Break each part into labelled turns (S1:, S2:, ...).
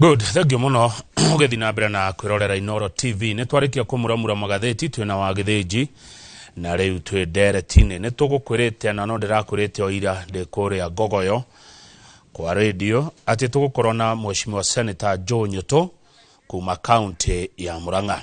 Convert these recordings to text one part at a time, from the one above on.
S1: Good, thank you muno. Ũgĩthiĩ na mbere na kwĩrorera Inooro TV. Nĩ twarĩkia kũmuramura magathĩti, twĩna wa Gĩthĩnji na rĩu twĩ ndereti-inĩ. Nĩ tũgũkwĩrĩte na no ndĩrakwĩrĩte o ira ndĩ kũrĩa Ngogoyo kwa radio atĩ tũgũkorwo na Mheshimiwa Senator Joe Nyutu kuma kaunti ya Murang'a.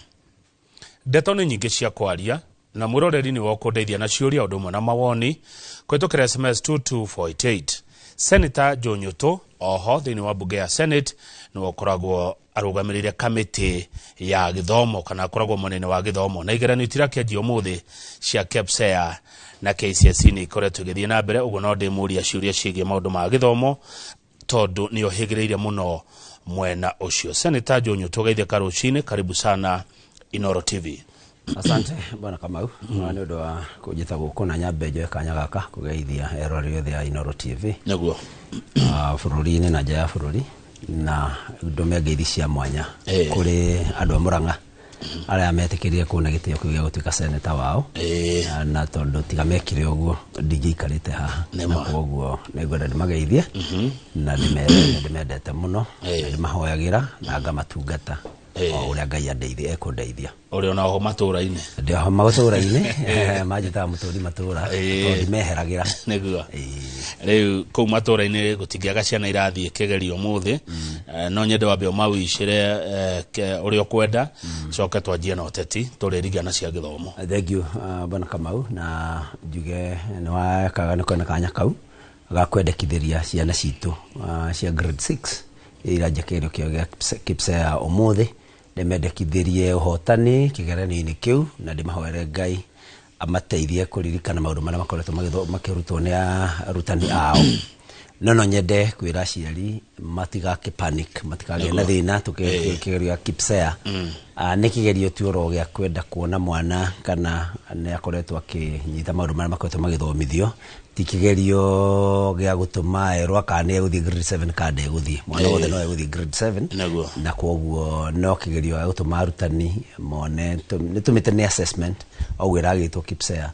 S1: Ndeto nĩ nyingĩ cia kwaria na mwĩroreri nĩwe ũkũndeithia na ciũria ũndũ ũmwe na mawoni kũhĩtũkĩra SMS 22488. Senator Joe Nyutu oho thĩinĩ wa mbunge ya Senate nĩwe ũkoragwo arũgamĩrĩire kamĩtĩ ya gĩthomo kana akoragwo mwena-inĩ wa gĩthomo, na igeranio itirakĩanjia ũmũthĩ cia KPSEA na KCSE nĩ ikoretwo igĩthiĩ na mbere. Ũguo no ndĩmũria ciũria ciĩgiĩ maũndũ ma gĩthomo tondũ nĩ ohĩgĩrĩire mũno mwena ũcio. Senator Joe Nyutu, geithĩka rũcinĩ, karibu sana Inooro TV.
S2: Asante, Bwana Kamau, nĩ ũndũ wa kũnjĩta gũkũ, na nyambe njoe kanya gaka kũgeithia eroreri othe a Inooro TV bũrũri-inĩ na nja ya bũrũri, na ndũme ngeithi cia mwanya kũrĩ andũ a Murang'a arĩa metĩkĩrire kuona gĩtĩo kĩu gĩa gũtuĩka seneta wao. Na tondũ tiga mekire ũguo, ndingĩikarĩte haha.
S1: Nĩ
S2: na
S1: ma.
S2: Koguo nĩngwenda ndĩmageithie na ndĩmere nĩ ndĩmendete mũno na ndĩmahoyagĩra na ngamatungata o ũrĩa Ngai andeithia ekũndeithia.
S1: Ũrĩ ona oho matũra-inĩ?
S2: Ndĩ oho matũra-inĩ, manjĩtaga mũtũri matũra tondũ ndimeheragĩra.
S1: Nĩguo rĩu kũu matũra-inĩ gũtingĩaga ciana irathiĩ kĩgerio ũmũthĩ. No nyende wambe ũmawicĩre ũrĩa ũkwenda, coke twanjie na ũteti tũrĩriga na cia gĩthomo.
S2: Thank you, Bwana Kamau, na njuge nĩ wakaga nĩ kwena kanya kau ga kwendekithĩria ciana citũ cia grade 6 iria iranjia kĩgerio kĩao gĩa KPSEA ũmũthĩ, ndĩmendekithĩrie ũhotani kĩgeranio-inĩ kĩu na ndĩmahoere Ngai amateithie kũririkana maũndũ marĩa makoretwo makĩrutwo nĩ arutani ao. No nyende kwĩra aciari matigakĩ panic, matikagĩe na thĩna kĩgerio gĩa KPSEA. Nĩ kĩgerio tu oro gĩa kwenda kuona mwana kana nĩ akoretwo akĩnyita maũndũ marĩa makoretwo magĩthomithio, ti kĩgerio gĩa gũtũma erwo kana nĩ egũthiĩ grade 7 kana ndegũthiĩ. Mwana wothe no egũthiĩ grade 7. Na koguo no kĩgerio gĩa gũtũma arutani mone, nĩ tũmĩte nĩ assessment, ũguo ĩragĩtwo KPSEA,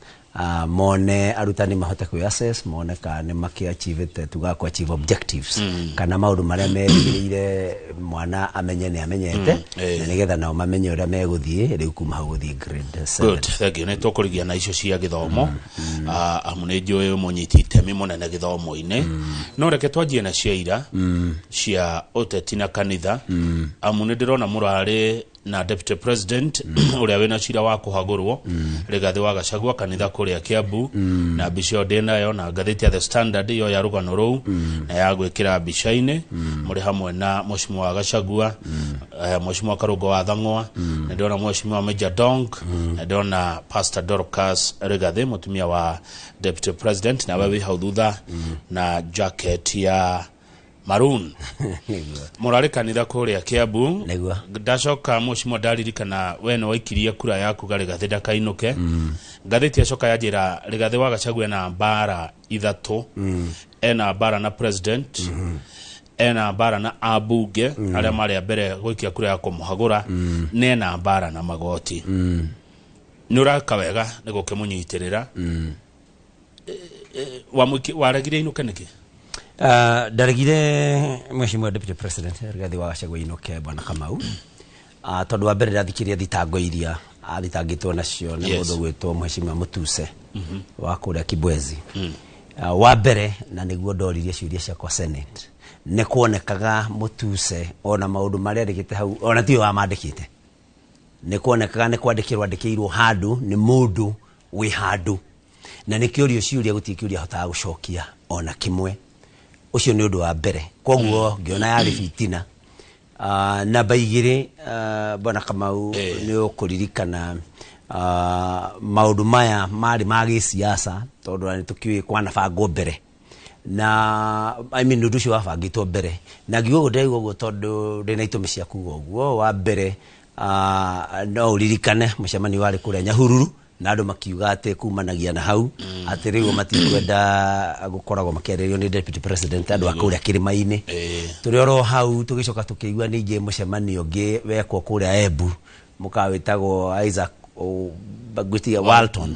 S2: mone arutani mahote kwĩ assess, mone kana nĩ makĩ-achievete, tugaga kũ achieve objectives, kana maũndũ marĩa merĩgĩrĩire mwana amenye nĩ amenyete, na nĩgetha nao mamenye ũrĩa megũthiĩ rĩu kuma hau gũthiĩ grade 7.
S1: Good, thank you. Nĩ tũkũrigia na icio cia gĩthomo. Amu nĩ njũĩ mũnyiti itemi mũnene gĩthomo-inĩ, no reke twanjie na cia ira cia ũteti na kanitha, amu nĩ ndĩrona mũrarĩ na Deputy President ũrĩa wĩna cira wa kũhagũrwo, Rigathĩ wa Gachagua, kanitha kũrĩa Kiambu, na mbica ĩyo ndĩ nayo na ngathĩti ya The Standard yo ya rũgano rũu na ya gwĩkĩra mbica-inĩ mũrĩ hamwe na Mheshimiwa Gachagua, Mheshimiwa Karũngo wa Thang'wa, na ndĩrona Mheshimiwa Major Dong, na ndĩrona Pastor Dorcas Rigathĩ, mũtumia wa Deputy President, nawe wĩ hau thutha na jacket ya maroon. Mũrarĩ kanitha kũrĩa Kiambu.
S2: Nĩguo.
S1: Ndacoka, Mheshimiwa, ndaririkana we nĩ waikirie kura yaku ga Rigathĩ ndakainũke. Ngathĩti yacoka yanjĩra Rigathĩ wa Gachagua ena mbara ithatũ: ena mbara na president, ena mbara na ambunge arĩa marĩ a mbere gũikia kura ya kũmũhagũra, na ena mbara na magoti. Nĩ ũraka wega nĩ gũkĩmũnyitĩrĩra. Waregire inũke nĩkĩ?
S2: Ndaregire Mheshimiwa Deputy President Rigathi wa Gachagua inũke, Bwana Kamau, tondũ wa mbere ndathikĩria thitango iria athitangĩtwo nacio nĩ mũndũ gwĩtwo Mheshimiwa Mutuse wa kũrĩa Kibwezi. Wa mbere, na nĩguo ndoririe ciũria ciakwa Senate, nĩ kuonekaga Mutuse ona maũndũ marĩa andĩkĩte hau ona tiwe wamandĩkĩte, nĩ kuonekaga nĩ kwandĩkĩrwo andĩkĩirwo handũ nĩ mũndũ wĩ handũ, na nĩ kĩũrio ciũria gũtirĩ kĩũria ahotaga gũcokia ona kĩmwe. Ũcio nĩ ũndũ wa mbere, koguo ngĩona yarĩ bitina. Namba 2, Bwana Kamau, nĩ ũkũririkana maũndũ maya marĩ ma gĩsiasa, tondũ nĩ tũkĩũĩ kwanabangwo mbere na, I mean, ũndũ ũcio wabangĩtwo mbere, na ngiuga ũguo ndĩraigua ũguo tondũ ndĩna itũmi cia kuga ũguo. Wa mbere, no ũririkane mũcemanio warĩ kũrĩa Nyahururu na andũ makiuga atĩ kumanagia na hau atĩ rĩu matikwenda gũkoragwo makĩarĩrio nĩ Deputy President andũ a kũrĩa kĩrĩma-inĩ. Tũrĩ oro hau tũgĩcoka tũkĩigua ningĩ mũcemanio ũngĩ wekwo kũrĩa Embu, mũkawa wĩtagwo Isaac ngwĩciria Walton.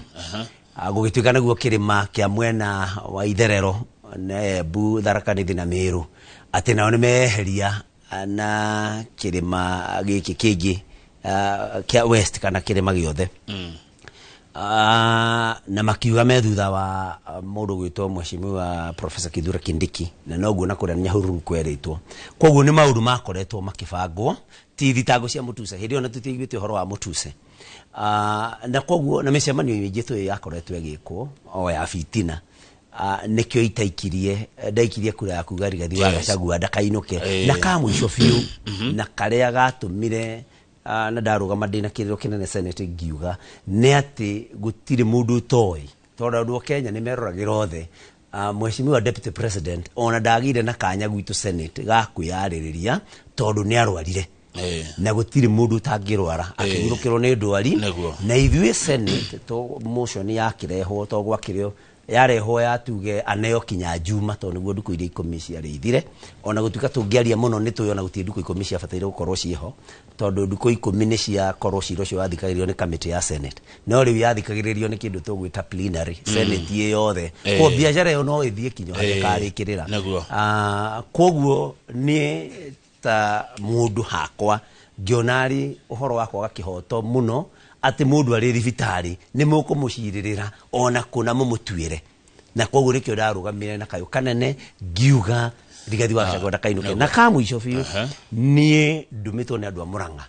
S2: Gũgĩtuĩka nĩguo kĩrĩma kĩa mwena wa itherero na Embu, Tharaka Nithi na Meru, atĩ nao nĩ meheria Na kĩrĩma gĩkĩ kĩngĩ kĩa West kana kĩrĩma gĩothe. Na makiuga me thutha wa mũndũ gwĩtwo Mheshimiwa Professor Kithure Kindiki, na noguo na kũrĩa Nyahururu kwerĩtwo. Koguo nĩ maũndũ makoretwo makĩbangwo, ti thitango cia Mũtuse. Hĩndĩ ĩyo na tũtiaiguĩte ũhoro wa Mũtuse. Na koguo na mĩcemanio mĩingĩ tũĩ yakoretwo ĩgĩkwo o ya fitina. Nĩkĩo itaikirie, ndaikirie kura ya kuga Rigathi wa Gachagua ndakainũke. Na ka mũico biũ, na karĩa gatũmire na ndarũgama ndĩna kĩrĩro kĩnene Senate ngiuga nĩ atĩ gũtirĩ mũndũ ũtoĩ, tondũ andũ a Kenya nĩ meroragĩra othe. Mheshimiwa Deputy President ona ndagĩire na kanya gwitũ Senate ga kwĩyarĩrĩria tondũ nĩ arwarire. Na gũtirĩ mũndũ ũtangĩrwara, akĩgurũkĩrwo nĩ ndwari. Na ithuĩ Senate to motion yakĩrehwo, to gwakĩrĩo yarehwo ya tuge aneo kinya Juma, tondũ nĩguo ndukũ iria 10 ciarĩ ithire. Ona gũtuĩka tũngĩaria mũno nĩ tũĩ ona gũtirĩ ndukũ 10 ciabataire gũkorwo ciĩho, tondũ ndukũ 10 nĩ ciakorwo cira ũcio wathikagĩrĩrio nĩ kamĩtĩ ya Senate, no rĩu yathikagĩrĩrio nĩ kĩndũ tũgwĩta plenary, Senate ĩ yothe. Koguo biacara ĩyo no ĩthiĩ kinya harĩa ĩkarĩkĩrĩra. Koguo niĩ ta mũndũ hakwa ngĩona arĩ ũhoro wa kwaga kĩhoto mũno atĩ mũndũ arĩ thibitarĩ nĩ mũkũmũcirĩrĩra ona kũna mũmũtuĩre, na koguo nĩkĩo ndarũgamire na kayũ kanene ngiuga Rigathi wa Gachagua ndakainũke. Na ka mũico biũ, niĩ ndũmĩtwo nĩ andũ a Mũrang'a,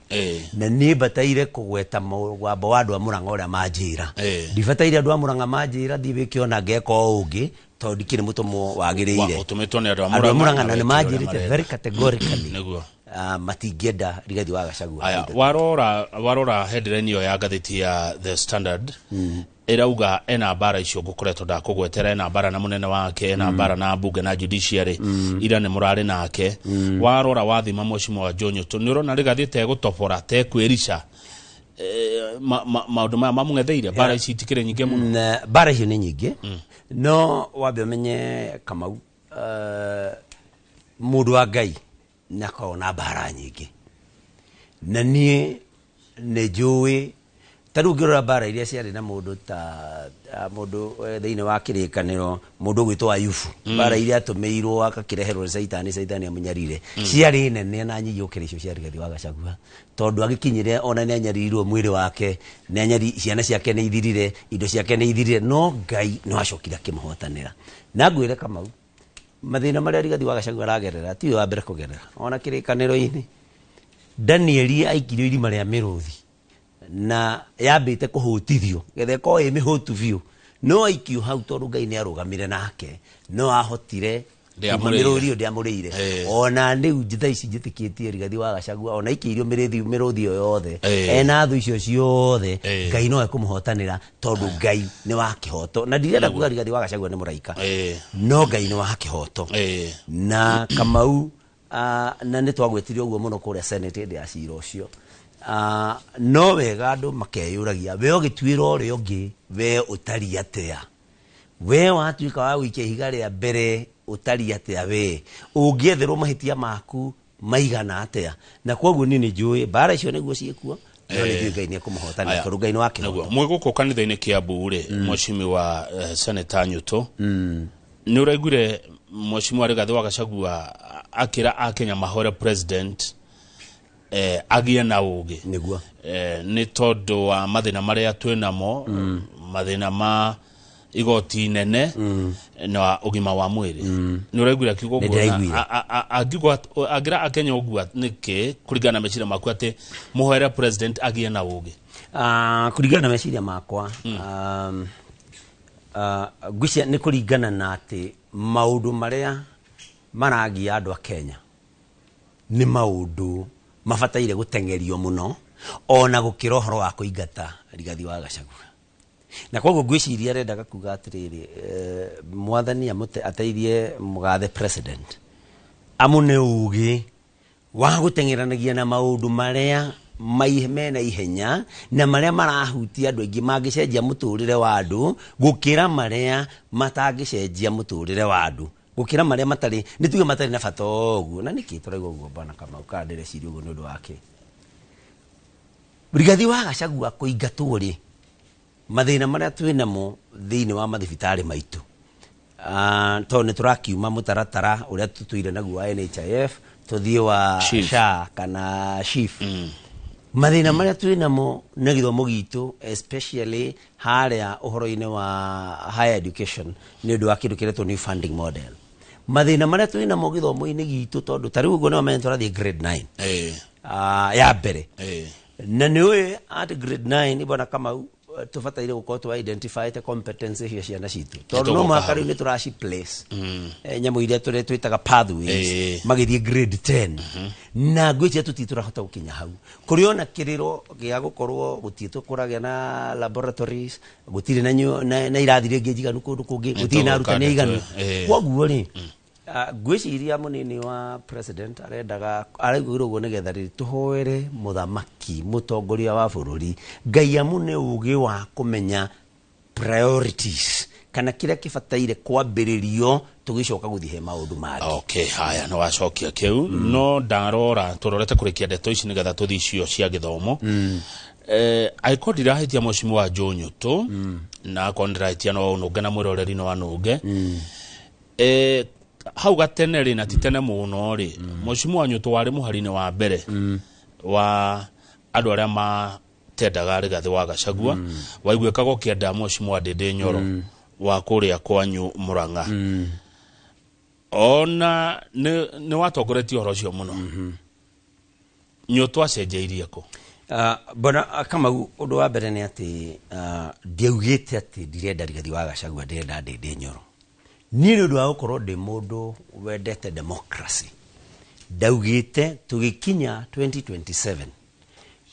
S2: na niĩ mbataire kũgweta mũgambo wa andũ a Mũrang'a ũrĩa manjĩra. Ndibataire andũ a Mũrang'a manjĩra thiĩ wĩke ona ngeka o ũngĩ, tondũ ndikĩrĩ mũtũmwo wagĩrĩire.
S1: Ũtũmĩtwo nĩ andũ a
S2: Andũ a
S1: Mũrang'a
S2: Mũrang'a na
S1: na
S2: nĩ
S1: wekire ũrĩa
S2: manjĩrĩte
S1: marenda.
S2: very categorically matingĩenda Rigathi wa Gachagua.
S1: Aya, warora headline ĩyo ya ngathĩti ya The Standard, ĩrauga ena mbara icio ngũkoretwo ndakũgwetera, ena mbara na mũnene wake, ena mbara na mbunge na judiciary, ira nĩ mũrarĩ nake. Warora wathima Mheshimiwa Joe Nyutu, nĩ ũrona Rigathi tegũtobora, tekwĩrica maũndũ maya mamũng'etheire? Mbara ici itikĩrĩ nyingĩ mũno?
S2: Na mbara icio nĩ nyingĩ, no wambe ũmenye Kamau, mũndũ wa Ngai nĩ akoragwo na mbara nyingĩ, na niĩ nĩ njũĩ ta rĩu ngĩrora mbara iria ciarĩ na mũndũ ta mũndũ thĩinĩ wa kĩrĩkanĩro, mũndũ ũgwĩtwo Ayubu, mbara iria atũmĩirwo agakĩreherwo nĩ Caitani, Caitani amũnyarire, ciarĩ nene na nyingĩ gũkĩra icio cia Rigathi wa Gachagua, tondũ agĩkinyire ona nĩ anyaririrwo mwĩrĩ wake, nĩ anyari, ciana ciake nĩ ithirire, indo ciake nĩ ithirire, no Ngai no acokire akĩmũhotanĩra. Na ngwĩre Kamau, mathĩna marĩa Rigathi wa Gachagua aragerera tiwe wa mbere kũgerera. Ona kĩrĩkanĩro-inĩ Danieli aikirio irima rĩa mĩrũthi na yambĩte kũhũtithio getha ĩkorwo ĩ mĩhũtu biũ, no aikio hau tondũ Ngai nĩ arũgamire nake, no ahotire
S1: Ndĩamũrĩire.
S2: kuma mĩrũthi ĩyo ndĩamũrĩire. Ona rĩu thaa ici njĩtĩkĩtie Rigathi wa Gachagua ona aikĩirio mĩrũthi ĩyo yothe, ena thũ icio ciothe, Ngai no ekũmũhotanĩra, tondũ Ngai nĩ wa kĩhoto. Na ndirenda kuga Rigathi wa Gachagua nĩ mũraika, no Ngai nĩ wa kĩhoto. Na Kamau, na nĩ twagwetire ũguo mũno kũrĩa Senate hĩndĩ ya cira ũcio. No wega andũ makeyũragia, we ũgĩtuĩra ũrĩa ũngĩ, we ũtariĩ atĩa? We watuĩka wa gũikia ihiga rĩa mbere ũtariĩ atĩa? We ũngĩetherwo mahĩtia maku maigana atĩa? Na koguo niĩ nĩ njũĩ mbara icio nĩguo ciĩkuo, no nĩ njũĩ Ngai nĩ ekũmũhotanĩra, tondũ Ngai nĩ wa kĩhoto.
S1: Nĩguo. Mwĩ gũkũ kanitha-inĩ Kiambu rĩ, Mheshimiwa Senator Nyutu, nĩ ũraiguire Mheshimiwa Rigathi wa Gachagua akĩra Akenya mahore president agĩe na ũgĩ. Nĩ tondũ wa mathĩna marĩa twĩ namo, mathĩna ma igoti inene na ũgima wa mwĩrĩ. Nĩ ũraiguire akiuga ũguo?
S2: Nĩ ndĩraiguire.
S1: Angiuga angĩra Akenya ũguo nĩkĩ, kũringana na meciria maku atĩ mũhoere president agĩe na ũgĩ?
S2: Kũringana na meciria makwa, ngwĩciria nĩ kũringana na atĩ maũndũ marĩa maragia andũ a Kenya nĩ maũndũ mabataire gũteng'erio mũno ona gũkĩra ũhoro wa kũingata Rigathi wa Gachagua. Na koguo ngwĩciria arendaga kuga atĩrĩrĩ, mwathani ateithie mũgathe president amũne ũgĩ wa gũteng'eranagia na maũndũ marĩa mena ihenya na marĩa marahutia andũ aingĩ mangĩcenjia mũtũrĩre wa andũ gũkĩra marĩa matangĩcenjia mũtũrĩre wa andũ, gũkĩra marĩa matarĩ, nĩ tuge matarĩ na bata ũguo. Na nĩkĩ tũraigua ũguo bwana Kamau, kana ndĩreciria ũguo nĩ ũndũ wake? Rigathi wa Gachagua kũingatwo rĩ, mathĩna marĩa twĩ namo thĩinĩ wa mathibitarĩ maitũ, Tondũ nĩ tũrakiuma mũtaratara ũrĩa tũtũire naguo wa NHIF tũthiĩ wa
S1: SHIF.
S2: SHA kana SHIF. Mathĩna marĩa twĩ namo na gĩthomo gitũ, especially harĩa ũhoro-inĩ wa higher education, nĩ ũndũ wa kĩndũ kĩretwo new funding model, mathĩna marĩa twĩ namo gĩthomo-inĩ gitũ, tondũ ta rĩu ũguo nĩ wamenya tũrathiĩ grade 9 ya mbere, na nĩ ũĩ at grade 9, bwana Kamau, tũbataire gũkorwo tũ identify the competence cia ciana citũ, tondũ no
S1: Nĩtũgũka
S2: mũhaka
S1: hau.
S2: rĩu nĩ tũraci place nyamũ iria tũrĩa twĩtaga pathways magĩthiĩ grade 10, na ngwĩciria tũtirĩ tũrahota gũkinya hau. Kũrĩ ona kĩrĩro gĩa gũkorwo gũtirĩ tũkũragĩa na laboratories, gũtirĩ na irathi rĩngĩ njiganu kũndũ kũngĩ, gũtirĩ na arutani aiganu. Koguo rĩ, ngwĩciria mũnini wa president arendaga araugire ũguo nĩgetha rĩrĩ tũhoere mũthamaki, mũtongoria wa bũrũri, Ngai amũne ũgĩ wa kũmenya priorities kana kĩrĩa kĩbataire kwambĩrĩrio tũgĩcoka gũthiĩ he maũndũ mangĩ.
S1: Okay, haya, nĩ wacokia kĩu. No ndarora tũrorete kũrĩkia ndeto ici nĩgetha tũthiĩ icio cia gĩthomo. Angĩkorwo ndirahĩtia, mheshimiwa Njũnyũtũ, na akorwo ndĩrahĩtia no nũnge na mwĩroreri no anũnge, hau gatene rĩ, na ti tene mũno rĩ, mheshimiwa Nyũtũ warĩ mũhari-inĩ wa mbere wa andũ arĩa matendaga Rigathĩ wa Gachagua, waiguĩkaga ũkĩenda mheshimiwa Ndĩndĩ Nyoro wa kũrĩa kwanyu Mũrang'a. Ona nĩ watongoretie ũhoro ũcio mũno. Nyũtũ acenjeirie kũ?
S2: Bwana Kamau, ũndũ wa mbere nĩ atĩ ndiaugĩte atĩ ndirenda Rigathi wa Gachagua, ndĩrenda Ndĩndĩ Nyoro. Niĩ nĩ ũndũ wa gũkorwo ndĩ mũndũ wendete democracy, ndaugĩte tũgĩkinya 2027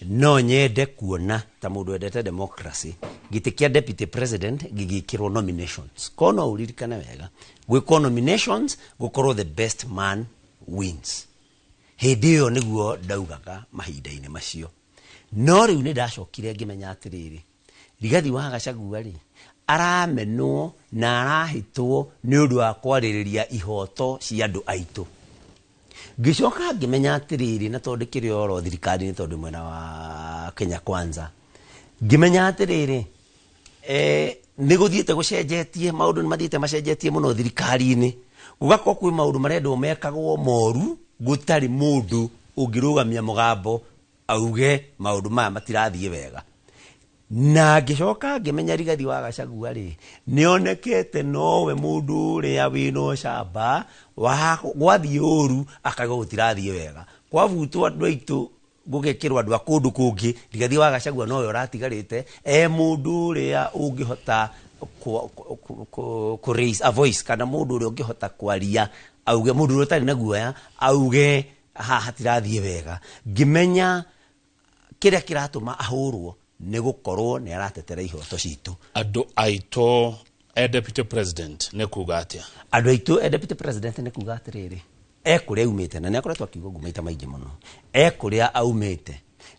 S2: no nyende kuona ta mũndũ wendete democracy gĩtĩ kĩa deputy president gĩgĩkĩrwo nominations. Ko no ũririkane wega, gwĩkwo nominations gũkorwo the best man wins. Hĩndĩ ĩyo nĩguo ndaugaga mahinda-inĩ macio. No rĩu nĩ ndacokire ngĩmenya atĩrĩrĩ, Rigathi wa Gachagua rĩ, aramenwo na arahĩtwo nĩ ũndũ wa kwarĩrĩria ihoto cia andũ aitũ. Ngĩcoka ngĩmenya atĩrĩrĩ, na tondũ ndĩkĩrĩ oro thirikari-inĩ, tondũ mwena wa Kenya Kwanza, ngĩmenya atĩrĩrĩ, nĩ gũthiĩte gũcenjetie, maũndũ nĩ mathiĩte macenjetie mũno thirikari-inĩ, gũgakorwo kwĩ maũndũ marendwo mekagwo moru, gũtarĩ mũndũ ũngĩrũgamia mũgambo auge maũndũ maya matirathiĩ wega. Na ngĩcoka ngĩmenya Rigathi wa Gachagua rĩ, nĩonekete nowe mũndũ ũrĩa wĩna ũcamba wa gwathiĩ ũru akauga gũtirathiĩ wega, kwabutwo andũ aitũ gũgekĩrwo andũ a kũndũ kũngĩ, Rigathi wa Gachagua nowe ũratigarĩte e mũndũ ũrĩa ũngĩhota ku raise a voice, kana mũndũ ũrĩa ũngĩhota kwaria auge, mũndũ ũrĩa ũtarĩ na guoya auge haha hatirathiĩ wega. Ngĩmenya kĩrĩa kĩratũma ahũrwo nĩ gũkorwo nĩ aratetera ihoto citũ.
S1: Andũ aitũ e deputy president nĩ kuga atĩa?
S2: Andũ aitũ e deputy president nĩ kuga atĩrĩrĩ, e kũrĩa aumĩte, na nĩ akoretwo akiuga ũguo maita maingĩ mũno, e kũrĩa aumĩte,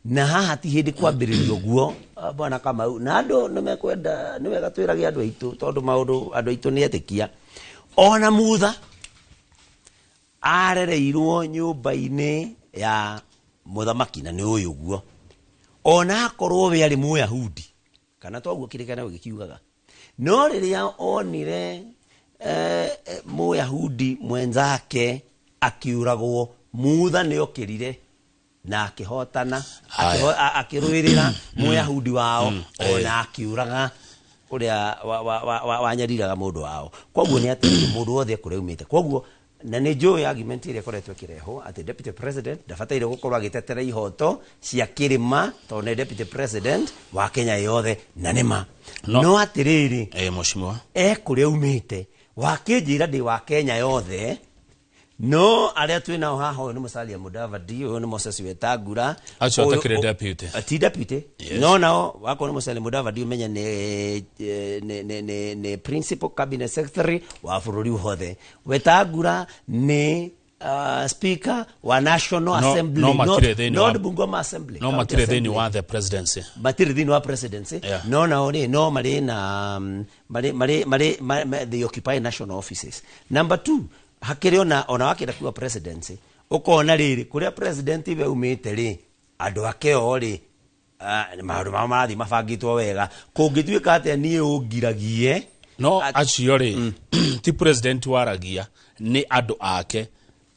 S2: na haha ti hĩndĩ kwambĩrĩria ũguo, bwana Kamau, na andũ nĩ mekwenda nĩ wega twĩrage andũ aitũ, tondũ maũndũ andũ aitũ nĩ etĩkia. Ona Mutha arereirwo nyũmba-inĩ ya mũthamaki, na nĩ ũyũ ũguo, ona akorwo we arĩ Mũyahudi kana toguo kĩrĩkanĩro gĩkiugaga, no rĩrĩa onire Mũyahudi mwenzake akiũragwo, Mutha nĩ okĩrire na akĩhotana, akĩrũĩrĩra Mũyahudi wao, ona akiũraga ũrĩa wanyariraga mũndũ wao. Koguo nĩ atĩ mũndũ wothe kũrĩa aumĩte. Koguo na nĩ njũĩ argument ĩrĩa ĩkoretwo ĩkĩrehwo atĩ deputy president ndabataire gũkorwo agĩtetera ihoto cia kĩrĩma tondũ nĩ deputy president wa Kenya yothe, na nĩ ma. No atĩrĩrĩ,
S1: Mheshimiwa,
S2: e kũrĩa aumĩte, wakĩnjĩra ndĩ wa Kenya yothe, no arĩa twĩ nao haha, ũyũ nĩ Musalia Mudavadi, ũyũ nĩ Moses Wetangula.
S1: Acio atakĩrĩ deputy.
S2: Ti deputy. No nao wakorwo nĩ Musalia Mudavadi, ũmenye nĩ principal cabinet secretary wa bũrũri wothe. Wetangula nĩ speaker wa National Assembly,
S1: no matirĩ thĩinĩ
S2: not Bungoma Assembly,
S1: no
S2: County
S1: matirĩ thĩinĩ
S2: Assembly.
S1: wa the presidency.
S2: Matirĩ thĩinĩ wa presidency. No nao rĩ, no marĩ na marĩ marĩ marĩ they occupy national offices. Number two, hakĩrĩ ona wakĩenda kuga presidency, ũkona rĩrĩ kũrĩa president we umĩte rĩ, andũ ake o rĩ, maũndũ mao marathiĩ mabangĩtwo wega. Kũngĩtuĩka atĩa niĩ ũngiragie
S1: No acio rĩ, ti president waragia, nĩ andũ ake.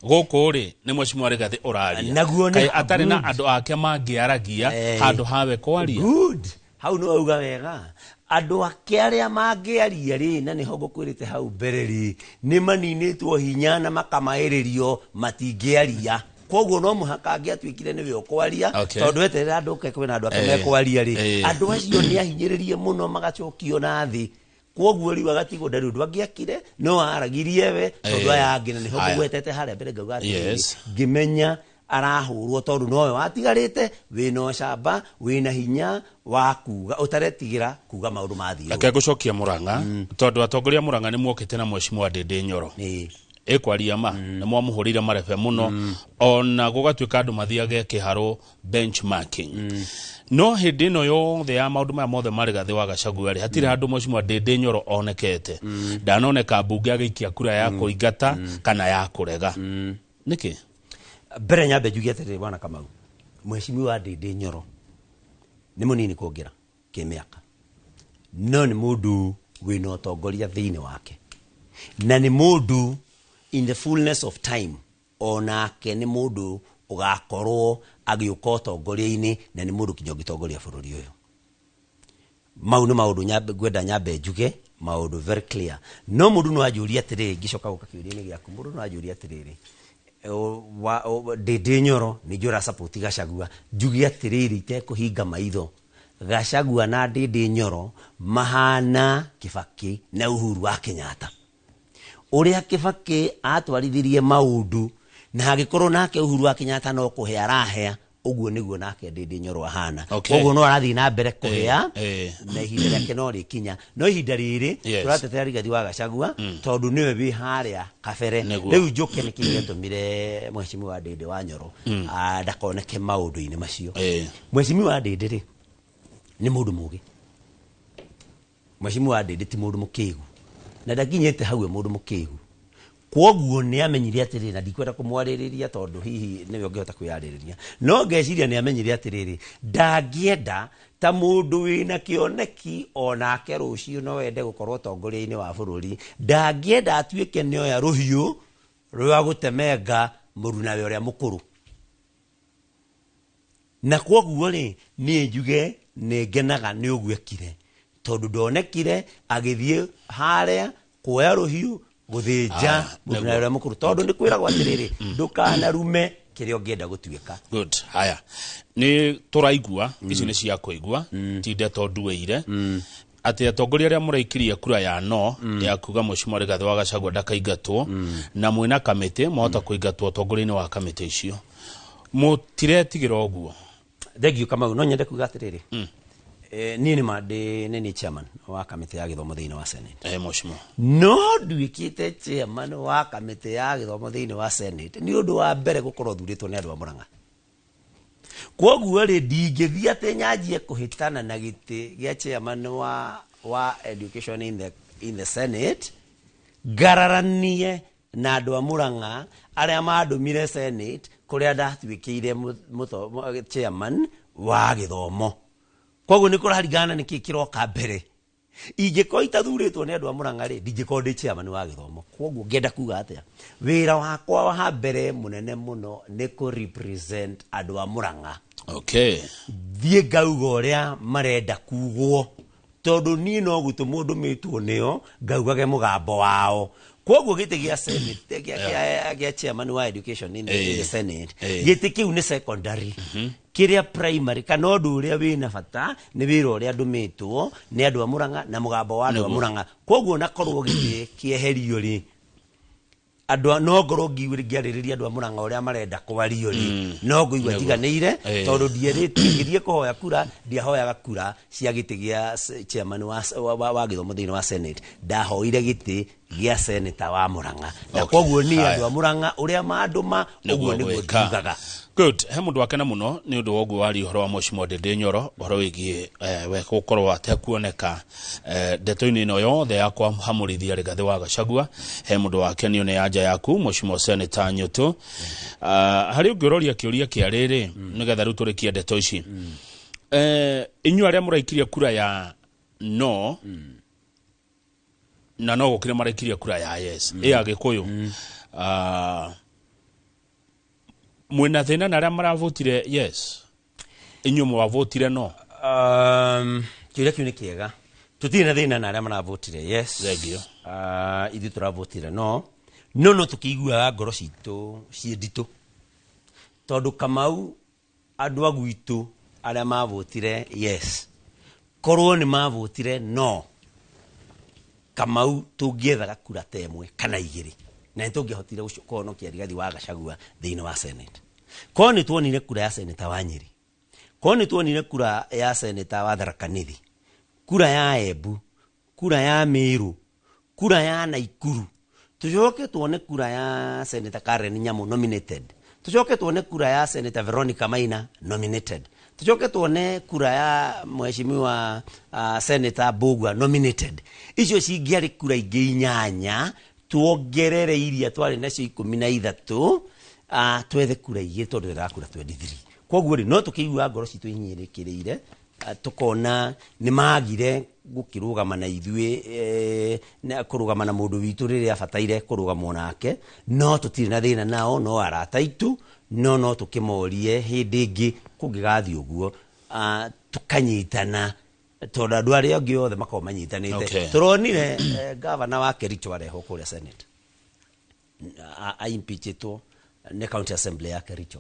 S1: Gũkũ rĩ, nĩ Mheshimiwa Rigathĩ ũraria.
S2: Naguo
S1: Kaĩ atarĩ na andũ ake mangĩaragia handũ hawe kwaria?
S2: Good, hau nĩ wauga wega. Andũ ake arĩa mangĩaria rĩ, na nĩho ngũkwĩrĩte hau mbere rĩ, nĩ maninĩtwo hinya na makamaĩrĩrio matingĩaria. Koguo no mũhaka angĩatuĩkire nĩwe ũkwaria, tondũ eterera andũ ke kwĩna andũ ake mekwaria rĩ, andũ acio nĩ ahinyĩrĩrie mũno, magacokio na thĩ. Koguo rĩu agatigwo ndarĩ ũndũ angĩakire, no aragirie we tondũ aya angĩ, na nĩho ngũgwetete harĩa mbere ngauga atĩrĩrĩ, ngĩmenya arahũrwo tondũ nowe watigarĩte wĩna ũcamba, wĩna hinya wa kuga, ũtaretigĩra kuga maũndũ mathiĩ.
S1: Reke ngũcokia Mũrang'a, tondũ atongoria a Mũrang'a nĩ mokĩte na Mheshimiwa Ndĩndĩ Nyoro. Ĩkwaria ma nĩ mwamũhũrĩire marebe mũno, ona gũgatuĩka andũ mathiage kĩharũ benchmarking. No hĩndĩ ĩno yothe ya maũndũ maya mothe marĩ Rigathĩ wa Gachagua rĩ, hatirĩ handũ Mheshimiwa Ndĩndĩ Nyoro onekete. Ndanoneka mbunge agĩikia kura ya kũingata kana ya kũrega. Nĩkĩ?
S2: Mbere nyambe njuge atĩrĩrĩ, bwana Kamau, Mheshimiwa Ndĩndĩ Nyoro nĩ mũnini kũngĩra kĩmĩaka, no nĩ mũndũ wĩna ũtongoria thĩinĩ wake, na nĩ mũndũ in the fullness of time onake nĩ mũndũ ũgakorwo agĩũka ũtongoria-inĩ, na nĩ mũndũ kinya ũngĩtongoria bũrũri ũyũ. Mau nĩ maũndũ ngwenda nyambe njuge maũndũ very clear. No mũndũ no anjũrie atĩrĩrĩ, ngĩcoka gũka kĩũria-inĩ gĩaku, mũndũ no anjũrie atĩrĩrĩ, Ndĩndĩ Nyoro nĩ njũra support Gachagua. Njuge atĩrĩrĩ, itekũhinga maitho, Gachagua na Ndĩndĩ Nyoro mahana Kibaki na Uhuru wa Kenyatta. Ũrĩa Kibaki atwarithirie maũndũ na hagĩkorwo nake Uhuru wa Kenyatta no kũhe arahea, ũguo nĩguo nake Ndĩndĩ Nyoro ahana. Koguo no arathiĩ na mbere kũhea, na ihinda rĩake no rĩkinya. No ihinda rĩrĩ tũratetera Rigathi wa Gachagua tondũ nĩwe wĩ harĩa kabere. Rĩu njũke nĩkĩ gĩatũmire Mheshimiwa Ndĩndĩ wa Nyoro ndakoneke maũndũ-inĩ macio. Mheshimiwa Ndĩndĩ rĩ, nĩ mũndũ mũgĩ. Mheshimiwa Ndĩndĩ ti mũndũ mũkĩgu, na ndakinyĩte hau e mũndũ mũkĩgu. Kwoguo nĩ amenyire atĩrĩrĩ, na ndikwenda kũmwarĩrĩria tondũ hihi nĩwe ũngĩhota kwĩyarĩrĩria, no ngeciria nĩ amenyire atĩrĩrĩ, ndangĩenda ta mũndũ wĩna kĩoneki onake rũciũ no ende gũkorwo ũtongoria-inĩ wa bũrũri, ndangĩenda atuĩke nĩoya rũhiũ rwa gũtemenga mũrunawe ũrĩa mũkũrũ. Na kwoguo rĩ, niĩ njuge nĩ ngenaga nĩ ũguo ekire, tondũ ndonekire agĩthiĩ harĩa kuoya rũhiũ gũthĩnja mũrunawe ũrĩa mũkũrũ, tondũ nĩ kwĩragwo atĩrĩrĩ, ndũkanarume kĩrĩa ũngĩenda gũtuĩka.
S1: Good. Haya, nĩ tũraigua ici nĩ cia kũigua, ti ndeto nduĩire, atĩ atongoria arĩa mũraikirie kura ya no ya kuga Mheshimiwa Rigathĩ wa Gachagua ndakaingatwo, na mwĩna kamĩtĩ mwahota kũingatwo ũtongoria-inĩ wa kamĩtĩ icio, mũtiretigĩra ũguo?
S2: Thank Kamau. No nyende kuga atĩrĩrĩ, niĩ nĩ ma ndĩ nĩ niĩ chairman wa kamĩtĩ ya gĩthomo thĩinĩ wa Senate.
S1: Mheshimiwa.
S2: No nduĩkĩte chairman wa kamĩtĩ ya gĩthomo thĩinĩ wa Senate nĩ ũndũ wa mbere gũkorwo thurĩtwo nĩ andũ a Murang'a. Kwoguo rĩ, ndingĩthiĩ atĩ nyanjie kũhĩtana na gĩtĩ gĩa chairman wa education in the Senate, ngararanie na andũ a Murang'a arĩa mandũmire Senate kũrĩa ndatuĩkĩire chairman wa gĩthomo. Koguo nĩ kũraringana nĩkĩ kĩroka mbere. Ingĩkorwo itathurĩtwo nĩ andũ a Murang'a rĩ, ndingĩkorwo ndĩ chairman wa gĩthomo. Koguo ngĩenda kuga atĩa, wĩra wakwa wa mbere mũnene mũno nĩ kũ represent andũ a Murang'a. Thiĩ ngauga ũrĩa marenda kugwo, tondũ niĩ no gũtũmwo ndũmĩtwo nĩo ngaugage mũgambo wao. Koguo gĩtĩ gĩa Senate, gĩa chairman wa education in the Senate, gĩtĩ kĩu nĩ secondary. Kĩrĩa primary kana ũndũ ũrĩa wĩna bata nĩ wĩra ũrĩa ndũmĩtwo nĩ andũ a Murang'a na mũgambo wa andũ a Murang'a. Koguo nakorwo gĩtĩ kĩeherio rĩ, andũ no ngorwo ngĩarĩrĩria andũ a Murang'a ũrĩa marenda kwario rĩ, no ngũigua njiganĩire, tondũ ndierĩtio ngĩthiĩ kũhoya kura, ndiahoyaga kura cia gĩtĩ gĩa chairman wa gĩthomo thĩinĩ wa Senate. Ndahoire gĩtĩ gĩa senator wa Murang'a, na koguo niĩ andũ a Murang'a ũrĩa mandũma, ũguo nĩguo
S1: gwĩka.
S2: njugaga.
S1: Good. He mũndũ wakena mũno nĩ ũndũ wa ũguo waria ũhoro wa Mheshimiwa Ndĩndĩ Nyoro, ũhoro wĩgiĩ we gũkorwo atekuoneka ndeto-inĩ ĩno yothe ya kwamũrithia Rigathĩ wa Gachagua. He mũndũ wakenio nĩ anja yaku, Mheshimiwa Senator Nyutu. Harĩ ũngĩ ũroria kĩũria kĩa rĩrĩ, nĩgetha rĩu tũrĩkie ndeto ici. Inyuĩ arĩa mũraikirie kura ya no. Na no gũkire marekirie kura ya yes ĩ Agĩkũyũ. Mwĩna thĩna na arĩa maravotire yes, inyuĩ mwavotire no?
S2: Kĩũria kĩu nĩ kĩega. Tũtirĩ na thĩna na arĩa maravotire yes.
S1: Thengiũ.
S2: Ithuĩ tũravotire no, no tũkĩiguaga ngoro citũ ciĩ nditũ, tondũ Kamau, andũ a gwitũ arĩa mavotire yes, korwo nĩ mavotire no, Kamau, tũngĩethaga kura ta ĩmwe kana igĩrĩ na nĩ tũngĩahotire kũhonokia Rigathi wa Gachagua thĩinĩ wa Senate. Korwo nĩ tuonire kura ya seneta wa Nyĩrĩ, korwo nĩ tuonire kura ya seneta wa Tharaka Nithi, kura ya Embu, kura ya Meru, kura ya Naikuru, tucoke tuone kura ya Senator Karen Nyamu nominated, tucoke tuone kura ya Senator Veronica Maina nominated, tucoke tuone kura ya mheshimiwa Senator Mbugua nominated, icio cingĩarĩ kura ingĩ inyanya tuongerere iria twarĩ nacio 13, twethe kura igĩrĩ, tondũ twethaga kura 23. Koguo rĩ, no tũkĩigua ngoro citũ ihinyĩrĩkĩrĩire, tukona nĩ magire gũkĩrũgama na ithuĩ, na kũrũgama na mũndũ witũ rĩrĩa abataire kũrũgamwo nake. No tũtirĩ na thĩna nao, no arata aitũ, no tũkĩmorie hĩndĩ ĩngĩ kũngĩgathiĩ ũguo, tũkanyitana, tondũ andũ arĩa angĩ othe makoragwo manyitanĩte. Tũronire gavana wa Kericho arehwo kũrĩa Senate, aimpeachĩtwo nĩ county assembly ya Kericho.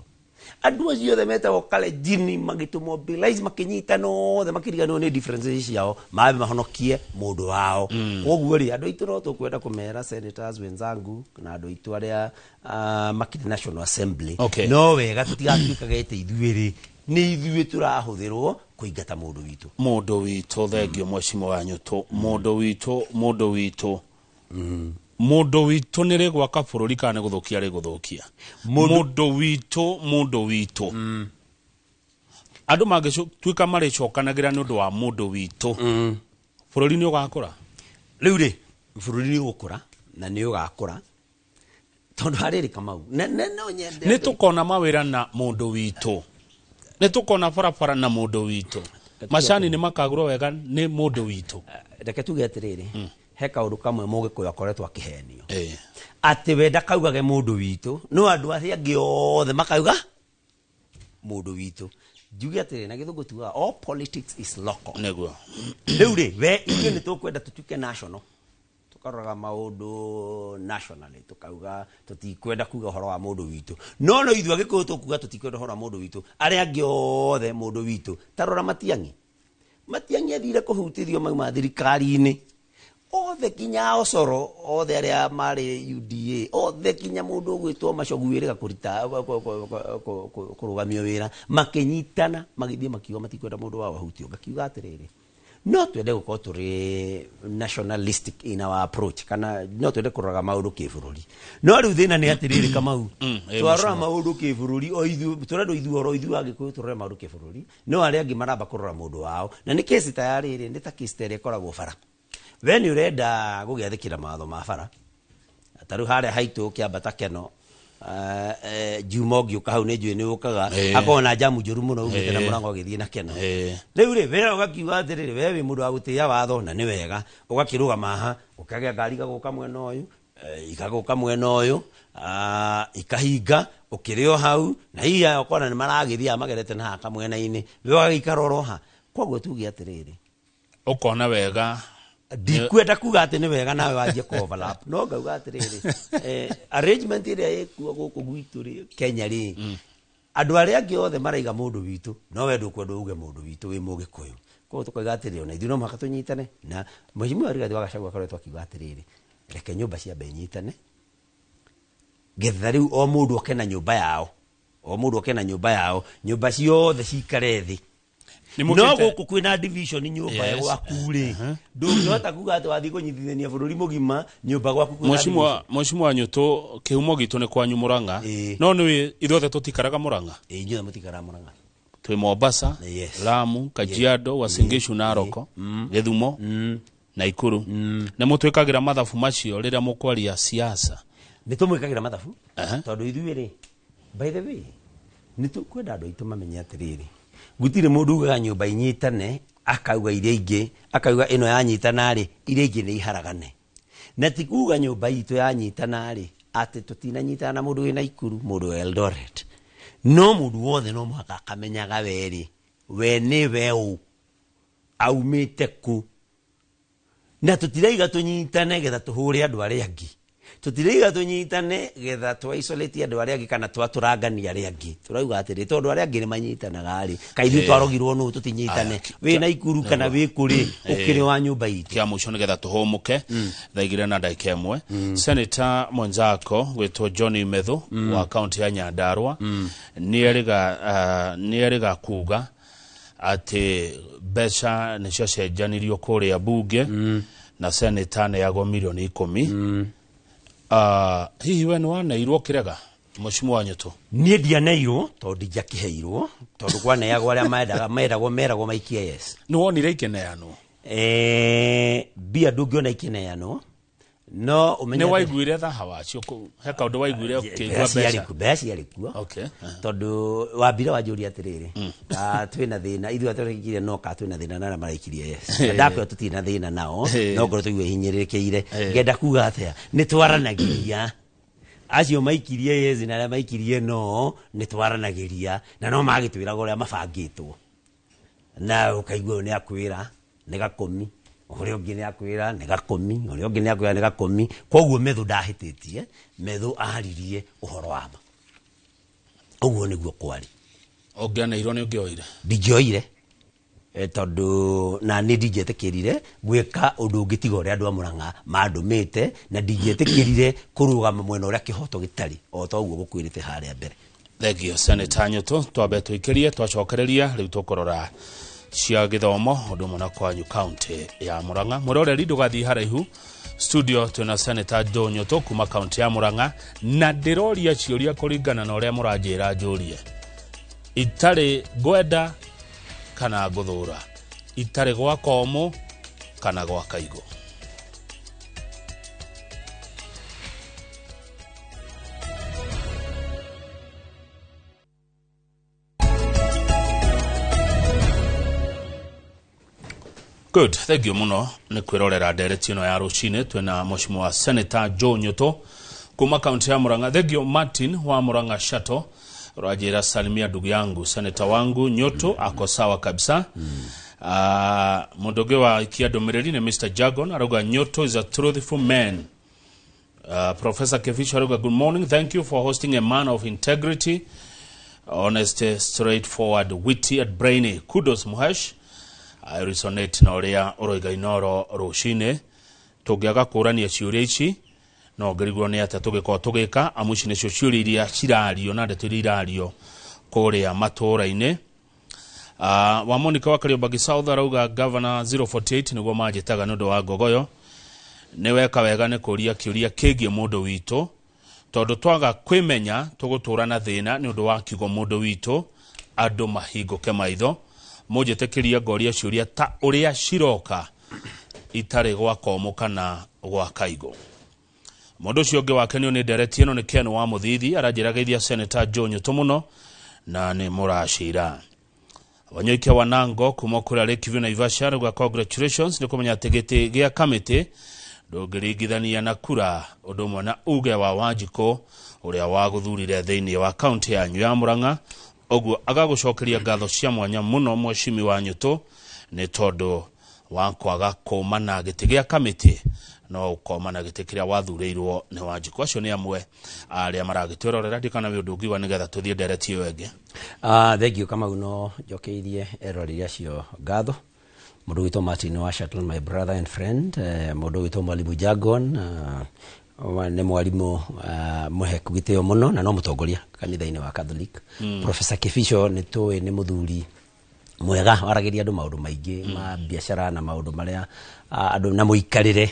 S2: Andũ acio othe metagwo Kalenjin magĩtũmobilize, makĩnyitana othe, makĩriganĩrwo nĩ differences ciao, mambe mahonokie mũndũ wao. Koguo rĩ, andũ aitũ no tũkwenda kũmera, senators wenzangu na andũ aitũ arĩa makĩrĩ National Assembly, no wega tũtigatuĩkage atĩ ithuĩ rĩ, nĩ ithuĩ tũrahũthĩrwo kũingata mũndũ witũ.
S1: Mũndũ witũ. Thengio, mwecimu wa Nyũtũ. Mũndũ witũ, mũndũ witũ, mũndũ witũ nĩ rĩgwaka bũrũri kana nĩ gũthũkia rĩgũthũkia? Mũndũ witũ, mũndũ witũ, andũ mangĩtuĩka marĩcokanagĩra nĩ ũndũ wa mũndũ witũ, bũrũri nĩ ũgakũra.
S2: Rĩu rĩ, bũrũri nĩ ũgũkũra na nĩ ũgakũra, tondũ harĩrĩ, Kamau, no nyende
S1: Nĩ tũkona mawĩra na mũndũ witũ? Nĩ tũkona barabara na mũndũ witũ? Macani nĩ makagũrwo wega nĩ mũndũ witũ?
S2: Reke tuge atĩrĩrĩ, he kaũndũ kamwe Mũgĩkũyũ akoretwo akĩhenio, atĩ we ndakaugage mũndũ witũ, no andũ arĩa angĩ othe makauga mũndũ witũ. Njuge atĩrĩ, na Gĩthũngũ tugaga all politics is local. Rĩu rĩ, we ithuĩ nĩ tũkwenda tũtuĩke national, tũkaroraga maũndũ nationally, tũkauga tũtikwenda kuga ũhoro wa mũndũ witũ, no ithuĩ Agĩkũyũ tũkuga tũtikwenda ũhoro wa mũndũ witũ, arĩa angĩ othe mũndũ witũ. Ta rora Matiang'i. Matiang'i athire kũhutithio mauma thirikari-inĩ othe, kinya Osoro, othe arĩa marĩ UDA othe, kinya mũndũ ũgwĩtwo Macogu wĩrĩga kũrita kũrũgamio wĩra, makĩnyitana magĩthiĩ makiuga matikwenda mũndũ wao ahutio. Ngakiuga atĩrĩrĩ, no twende gũkorwo tũrĩ nationalistic in our approach, kana no twende kũroraga maũndũ kĩbũrũri, no rĩu thĩna nĩ atĩrĩrĩ, Kamau, twarora maũndũ kĩbũrũri, o ithuĩ tũrendwo ithuĩ oro ithuĩ Agĩkũyũ tũrore maũndũ kĩbũrũri, no arĩa angĩ maramba kũrora mũndũ wao. Na nĩ kesi ta ya rĩrĩ, nĩ ta kesi ta ĩrĩa ĩkoragwo bara. We nĩ ũrenda gũgĩathĩkĩra mawatho ma bara, ta rĩu harĩa haitũ kĩambata Keno, Juma ũngĩũka hau, nĩ njũĩ nĩ ũkaga, hakoragwo na jamu njũru mũno umĩte na Mũrango ũgĩthiĩ na Keno. Rĩu rĩ, we ũgakiuga atĩrĩrĩ, we wĩ mũndũ wa gũtĩĩa watho na nĩ wega, ũgakĩrũgama haha, ũkagĩa ngari igagũka mwena ũyũ, ikagũka mwena ũyũ, ikahinga ũkĩrĩ o hau, na hihi aya ũkona nĩ maragĩthiaga magerete na haha kamwena-inĩ, we ũgagĩikara oro ha. Koguo tuge atĩrĩrĩ,
S1: Ũkona wega.
S2: Ndikwenda kuga atĩ nĩ wega nawe wanjie ku overlap, no ngauga atĩrĩrĩ, arrangement ĩrĩa ĩkuo gũkũ gwitũ rĩ, Kenya rĩ, andũ arĩa angĩ othe maraiga mũndũ witũ, no we ndũkwenda uge mũndũ witũ wĩ Mũgĩkũyũ. Koguo tũkoiga atĩrĩrĩ, ona ithuĩ no mũhaka tũnyitane na Mheshimiwa Rigathĩ wa Gachagua akoretwo akiuga atĩrĩrĩ, reke nyũmba ciambe inyitane, getha rĩu o mũndũ oke na nyũmba yao, o mũndũ oke na nyũmba yao, nyũmba ciothe cikare thĩ.
S1: Nĩ
S2: No
S1: mũkĩte-
S2: gũkũ kwĩna division nyũmba gwaku rĩ, ndũngĩhota kuga atĩ wathiĩ kũnyitithania bũrũri mũgima nyũmba gwaku kwĩna division.
S1: Mheshimiwa Nyũtũ, kĩhumo gitũ nĩ kwanyu Mũrang'a. No nĩ ithuothe tũtikaraga Mũrang'a.
S2: Ĩĩ, inyuothe mũtikaraga Mũrang'a.
S1: Twĩ Mombasa, Lamu, Kajiado, Uasin Gishu, Narok, Gĩthumo, Naikuru. Nĩ mũtwĩkagĩra mathabu macio rĩrĩa mũkwaria siasa?
S2: Nĩ tũmwĩkagĩra mathabu, tondũ ithuĩ rĩ, by the way, nĩ tũkwenda andũ aitũ mamenye atĩrĩrĩ, gũtirĩ mũndũ ugaga nyũmba inyitane akauga iria ingĩ, akauga ĩno yanyitana rĩ, iria ingĩ nĩ iharagane. Na ti kuga nyũmba itũ yanyitana rĩ atĩ tũtinanyitana na mũndũ wĩ Naikuru, mũndũ wa Eldoret, no mũndũ wothe no mũhaka akamenyaga werĩ we nĩ we ũ, aumĩte kũ. Na tũtiraiga tũnyitane getha tũhũre andũ arĩa angĩ, tũtiraiga tũnyitane getha twa isolate andũ arĩa angĩ kana twatũrangania arĩa angĩ. Tũrauga atĩrĩ, tondũ arĩa angĩ nĩ manyitanaga rĩ, kaĩ ithuĩ twarogirwo nũ tũtinyitane? Wĩ Naikuru kana wĩ kũrĩ, ũkĩrĩ wa nyũmba itũ.
S1: Kĩa mũico nĩgetha tũhũmũke thaa 2:01, Senator mwenzako gwĩtwo John Methu wa kaunti ya Nyandarua nĩerĩga kuga atĩ mbeca nĩcio cenjanirio kũrĩa bunge na senator neagwo mirioni 10. Hihi we nĩwaneirwo kĩrega, Mheshimiwa Nyutu?
S2: Niĩ ndianeirwo tondũ ndingĩakĩheirwo, tondũ kwaneagwo arĩa mendaga, meragwo meragwo maikie yes.
S1: Nĩwonire ikĩneanwo?
S2: Mbia ndũngĩona ikĩneanwo, no ũmenye
S1: nĩ waiguire thaha wacio kũu? He kaũndũ waiguire ũkĩigua mbeca?
S2: Mbeca ciarĩ kuo. Tondũ wambire wanjũria atĩrĩrĩ, ka twĩna thĩna ithuĩ atũrĩkire, no ka twĩna thĩna na arĩa maraikirie yes. Na ndakwĩra tũtirĩ na thĩna nao, no ngorwo tũigue hinyĩrĩrĩkĩire. Ngenda kuga atĩa? Nĩ twaranagĩria acio maikirie yes na arĩa maikirie no, nĩ twaranagĩria na no magĩtwĩraga ũrĩa mabangĩtwo, na ũkaigua ũyũ nĩ akwĩra nĩ gakũmi, ũrĩa ũngĩ nĩ akwĩra nĩ gakũmi, ũrĩa ũngĩ nĩ akwĩra nĩ gakũmi. Koguo Methu ndahĩtĩtie, Methu aririe ũhoro wa ma, ũguo nĩguo kwarĩ.
S1: Ũngĩaneirwo nĩ ũngĩoire?
S2: Ndingĩoire, tondũ na niĩ ndingĩetĩkĩrire gwĩka ũndũ ũngĩ tiga ũrĩa andũ a Mũrang'a mandũmĩte, na ndingĩetĩkĩrire kũrũgama mwena ũrĩa kĩhoto gĩtarĩ, o ta ũguo gũkwĩrĩte harĩa mbere.
S1: Thengio, Senator Nyutu. Twambe tũikĩrie, twacokereria rĩu tũkũrora cia gĩthomo ũndũ ũmwe na kwanyu kaunti ya Murang'a. Mwĩroreri, ndũgathiĩ haraihu. Studio twĩna Senator Joe Nyutu kuma kaunti ya Murang'a, na ndĩroria ciũria kũringana na ũrĩa mũranjĩra njũrie, itarĩ ngwenda kana ngũthũra, itarĩ gwa komũ kana gwa kaigũ. Good, thank you muno nĩ kwĩrorera ndereti ĩno ya rũcinĩ. Twĩna Mheshimiwa Senator Joe Nyutu kuma kaunti ya Murang'a. Thank you, Martin wa Murang'a Shuttle, ũranjĩra salimia ndugu yangu senator wangu Nyutu, ako sawa kabisa. Mũndũ ũngĩ wa ikia ndũmĩrĩri nĩ Mr Jagon, arauga Nyutu is a truthful man. Professor Keficho arauga good morning, thank you for hosting a man of integrity, honest, straightforward, witty and brainy. Kudos Muhesh. I resonate na ũrĩa ũroiga Inoro rũcinĩ. Tũngĩaga kũrania ciũria ici no ngĩrigwo nĩ atĩa tũgĩkorwo tũgĩka, amu ici nĩcio ciũria iria cirario na ndeto iria irario kũrĩa matũũra-inĩ. Wa Monica wa Kariobangi South arauga Governor 048 nĩguo manjĩtaga nĩ ũndũ wa ngogoyo, nĩ weka wega nĩ kũria kĩũria kĩgiĩ mũndũ witũ, tondũ twaga kwĩmenya tũgũtũra na thĩna nĩ ũndũ wa kiugo mũndũ witũ. Andũ mahingũke maitho. Mũnjĩtĩkĩrie ngoria ciũria ta ũrĩa ciroka, itarĩ gwa komũ kana gwa kaigũ. Mũndũ ũcio ũngĩ wakenio nĩ ndereti ĩno nĩ Ken wa Mũthithi, aranjĩra geithia Senator Joe Nyutu mũno na nĩ mũracira. Wanyoike Wanango kuma kũrĩa Lakeview Naivasha arauga congratulations nĩ kũmenya atĩ gĩtĩ gĩa kamĩtĩ ndũngĩringithania na kura, ũndũ ũmwe na uge wa Wanjikũ ũrĩa wagũthurire thĩinĩ wa kaunti yanyu ya Murang'a. Ũguo agagũcokeria ngatho cia mwanya mũno, Mheshimiwa Nyutu, nĩ tondũ wa kwaga kũma na gĩtĩ gĩa kamĩtĩ no ũkoma na gĩtĩ kĩrĩa wathurĩirwo nĩ Wanjikũ. Acio nĩ amwe arĩa maragĩtwĩrorera. Ndikana wĩ ũndũ ũngiuga nĩgetha tũthiĩ ndereti ĩyo ĩngĩ.
S2: Thank you, Kamau. No njokeirie eroreri acio ngatho, mũndũ witũ Martin wa Shuttle, my brother and friend, mũndũ witũ Mwalimu Jagon, nĩ mwarimũ mũheku gĩtĩo mũno na no mũtongoria kanitha-inĩ wa Catholic. Professor Kibicho nĩ tũĩ nĩ mũthuri mwega waragĩria andũ maũndũ maingĩ ma biacara na maũndũ marĩa andũ na mũikarĩre.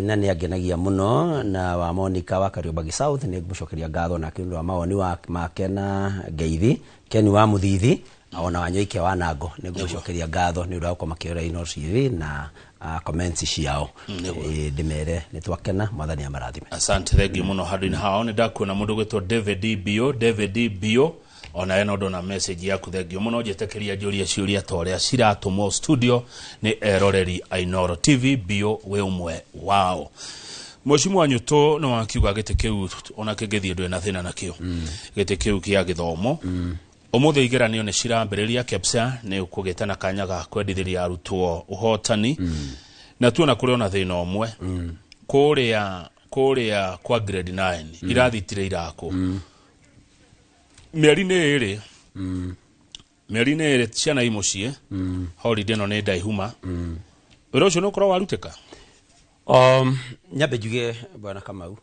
S2: Na nĩ angenagia mũno. Na wa Monica wa Kariobangi South nĩ ngũmũcokeria ngatho nake nĩ ũndũ wa mawoni make, na ngeithi Ken wa Mũthithi, ona Wanyoike wa Nango nĩ ngũmũcokeria ngatho nĩ ũndũ wa gũkorwo makĩrora Inooro TV na comments ciao. Ndĩmere nĩ twakena, Mwathani amarathime.
S1: Asante, thank you mũno. Handũ-inĩ hao nĩ ndakuona mũndũ gwĩtwo David Bio, David Bio, ona eno ndona message yaku, thank you mũno. Njĩtĩkĩria njũrie ciũria ta ũrĩa ciratũmwo studio nĩ eroreri a Inooro TV. Bio wĩ ũmwe wao. Mheshimiwa Nyuto nĩ wakiuga gĩtĩ kĩu ona kĩngĩthiĩ ndũrĩ na thĩna nakĩo, gĩtĩ kĩu kĩa gĩthomo. Ũmũthĩ igeranio nĩ cirambĩrĩria. KEPSA nĩ ũkũgĩte na kanya ga kwendithĩria arutwo ũhotani, na tuona kũrĩ ona thĩna ũmwe kũrĩa kwa grade 9, irathi itirĩ irakwo mĩeri-inĩ ĩrĩ, mĩeri-inĩ ĩrĩ ciana i mũciĩ, holiday ĩno nĩ ndaihuma. Wĩra ũcio nĩ ũkorwo warutĩka?
S2: Nyambe njuge, bwana Kamau,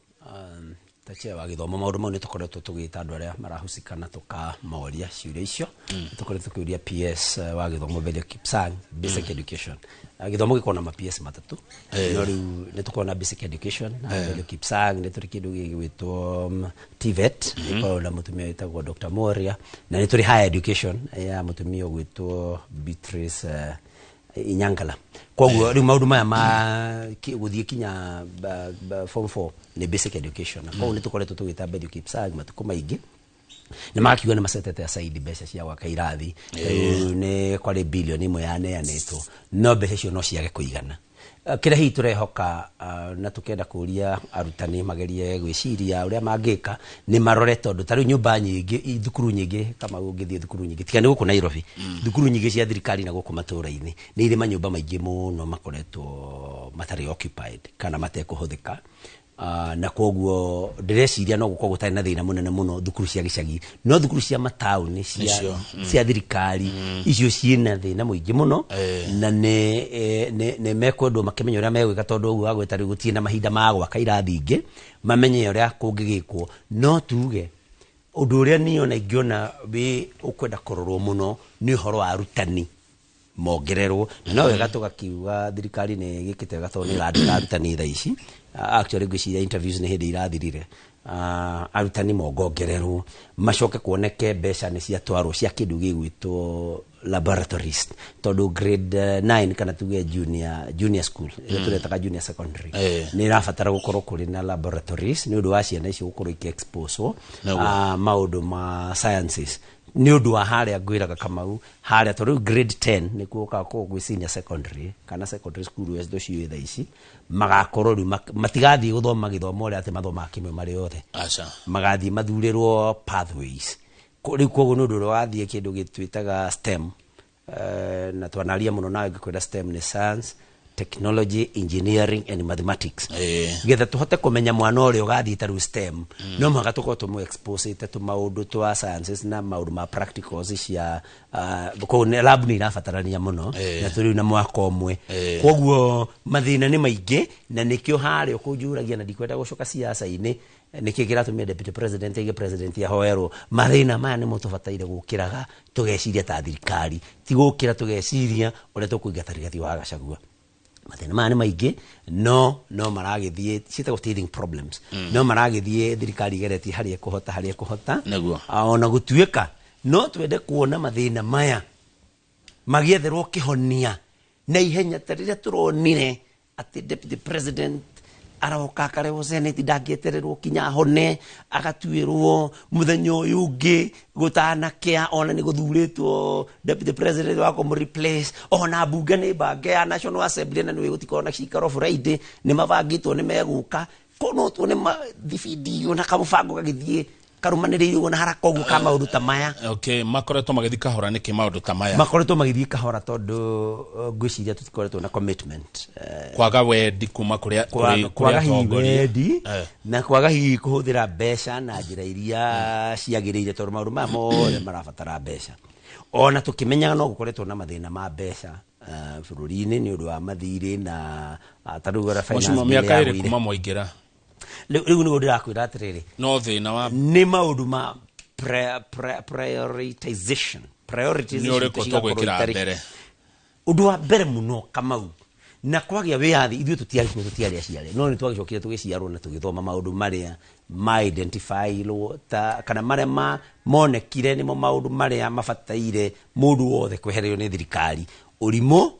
S2: ta chair wa gĩthomo, maũndũ mau nĩ tũkoretwo tũgĩta andũ arĩa marahusika na tũkamoria ciũria icio. Nĩ tũkoretwo tũkĩũria PS wa gĩthomo Belio Kipsang, basic education. Gĩthomo gĩkoragwo na ma PS matatũ, no rĩu nĩ tũkoragwo na basic education na Belio Kipsang. Nĩ tũrĩ kĩndũ gĩgwĩtwo TVET, ĩkoragwo na mũtumia wĩtagwo Dr. Moria, na nĩ tũrĩ higher education ya mũtumia ũgwĩtwo Beatrice Inyangala. Koguo rĩu maũndũ maya ma gũthiĩ kinya form 4 nĩ basic education, na koguo nĩ tũkoretwo tũgĩta Belio Kipsang matukũ maingĩ, nĩ makiuga nĩ macetete aside mbeca cia gwaka irathi. Rĩu nĩ kwarĩ bilioni 1 yaneanĩtwo, no mbeca icio no ciage kũigana. Kĩrĩa hihi tũrehoka, na tũkenda kũria arutani magerie gwĩciria ũrĩa mangĩka, nĩ marore, tondũ ta rĩu nyũmba nyingĩ, thukuru nyingĩ, kama ũngĩthiĩ thukuru nyingĩ, tiga nĩ gũkũ Nairobi, thukuru nyingĩ cia thirikari na gũkũ matũũra-inĩ nĩ irĩ manyũmba maingĩ mũno makoretwo matarĩ occupied kana matekũhũthĩka. Na koguo ndĩreciria no gũkorwo gũtarĩ na thĩna mũnene mũno thukuru cia gĩcagi, no thukuru cia mataũni cia,
S1: Icio,
S2: cia thirikari icio ciĩna thĩna mũingĩ mũno. Na nĩ mekwendwo makĩmenya ũrĩa megwĩka, tondũ ũguo wagwĩta rĩu gũtirĩ na mahinda ma gwaka irathi ingĩ, mamenye ũrĩa kũngĩgĩkwo. No tuge ũndũ ũrĩa niĩ ona ingĩona wĩ ũkwenda kũrorwo mũno nĩ ũhoro wa arutani mongererwo, na no wega tũgakiuga thirikari nĩ ĩgĩkĩte wega tondũ nĩ ĩrandĩka arutani thaa ici. Actually ngwĩciria interviews nĩ hĩndĩ irathirire. Arutani mongongererwo, macoke kuoneke mbeca nĩ ciatwarwo cia kĩndũ gĩgwĩtwo laboratories, tondũ grade 9 kana tuge junior school ĩrĩa tũretaga junior secondary nĩ ĩrabatara gũkorwo kũrĩ na laboratories nĩ ũndũ wa ciana icio gũkorwo ikĩ-exposwo maũndũ ma sciences, nĩ ũndũ wa harĩa ngwĩraga Kamau, harĩa tondũ rĩu grade 10 nĩkuo gũgakorwo gwĩ senior secondary kana secondary school wes tũciũĩ thaa ici, magakorwo rĩu matigathiĩ gũthoma gĩthomo ũrĩa atĩ mathomaga kĩmwe marĩ othe.
S1: Aca.
S2: Magathiĩ mathurĩrwo pathways. Rĩu koguo nĩ ũndũ ũrĩa wathiĩ kĩndũ gĩtwĩtaga STEM. Na twanaria mũno nawe ngĩkwĩra STEM nĩ science, technology, engineering and mathematics. Getha tũhote kũmenya mwana ũrĩa ũgathiĩ ta rĩu STEM, no mũhaka tũkorwo tũmũ exposete tũ maũndũ twa sciences na maũndũ ma practicals cia koguo lab nĩ irabatarania mũno. Na tũrĩ rĩu na mwaka ũmwe. Koguo mathĩna nĩ maingĩ, na nĩkĩo harĩa ũkũnjũragia, na ndikwenda gũcoka siasa-inĩ, nĩkĩ kĩratũmire deputy president aige president ahoerwo. Mathĩna maya nĩmo tũbataire gũkĩraga tũgeciria ta thirikari, ti gũkĩra tũgeciria ũrĩa tũkũingata Rigathi wa Gachagua. Mathĩna maya nĩ maingĩ, no maragĩthiĩ, ciĩtagwo teething problems, no maragĩthiĩ thirikari igeretie harĩa ĩkũhota, harĩa ĩkũhota. Ona gũtuĩka no twende kuona mathĩna maya magietherwo kĩhonia na ihenya, ta rĩrĩa tũronire atĩ deputy president aroka akarehwo senate, ndangĩetererwo kinya ahone, agatuĩrwo mũthenya ũyũ ũngĩ gũtanakĩa, ona nĩ gũthurĩtwo deputy president wa kũmũ replace, ona mbunge nĩ bange ya National Assembly, na nĩ gũtikorwo na cikaro Friday, nĩ mabangĩtwo nĩ megũka. Ko no tuone thibindi na kamũbango gagĩthiĩ karũmanĩrĩire ũguo na haraka ũguo ka maũndũ ta maya.
S1: Okay, makoretwo magĩthiĩ kahora nĩkĩ maũndũ ta maya?
S2: Makoretwo magĩthiĩ kahora tondũ ngwĩciria tũtikoretwo na commitment.
S1: Kwaga wendi kuma kũrĩa kũrĩ
S2: kwaga hihi
S1: atongoria.
S2: Wendi na kwaga hihi kũhũthĩra mbeca na njĩra iria ciagĩrĩire, tondũ maũndũ maya mothe marabatara mbeca, ona tũkĩmenyaga no gũkoretwo na mathĩna ma mbeca bũrũri-inĩ nĩ ũndũ wa mathirĩ na ta rĩu ũrĩa finance
S1: Mheshimiwa,
S2: bill
S1: mĩaka ĩrĩ
S2: yagũire.
S1: kuma mwaingĩra.
S2: Rĩu nĩguo ndĩrakwĩra atĩrĩrĩ,
S1: no thĩna wa
S2: nĩ maũndũ ma prioritization.
S1: Nĩ
S2: Prioritization
S1: ũrĩkũ
S2: cigakorwo
S1: tũgwĩkĩra
S2: itarĩ
S1: mbere?
S2: Ũndũ wa mbere mũno, Kamau, na kwagĩa wĩyathi ithuĩ tũtiarĩ aciare, no nĩ twagĩcokire tũgĩciarwo na tũgĩthoma maũndũ marĩa ma identifyirwo ta kana marĩa ma monekire nĩmo maũndũ marĩa mabataire mũndũ wothe kwehererio nĩ thirikari: ũrimũ,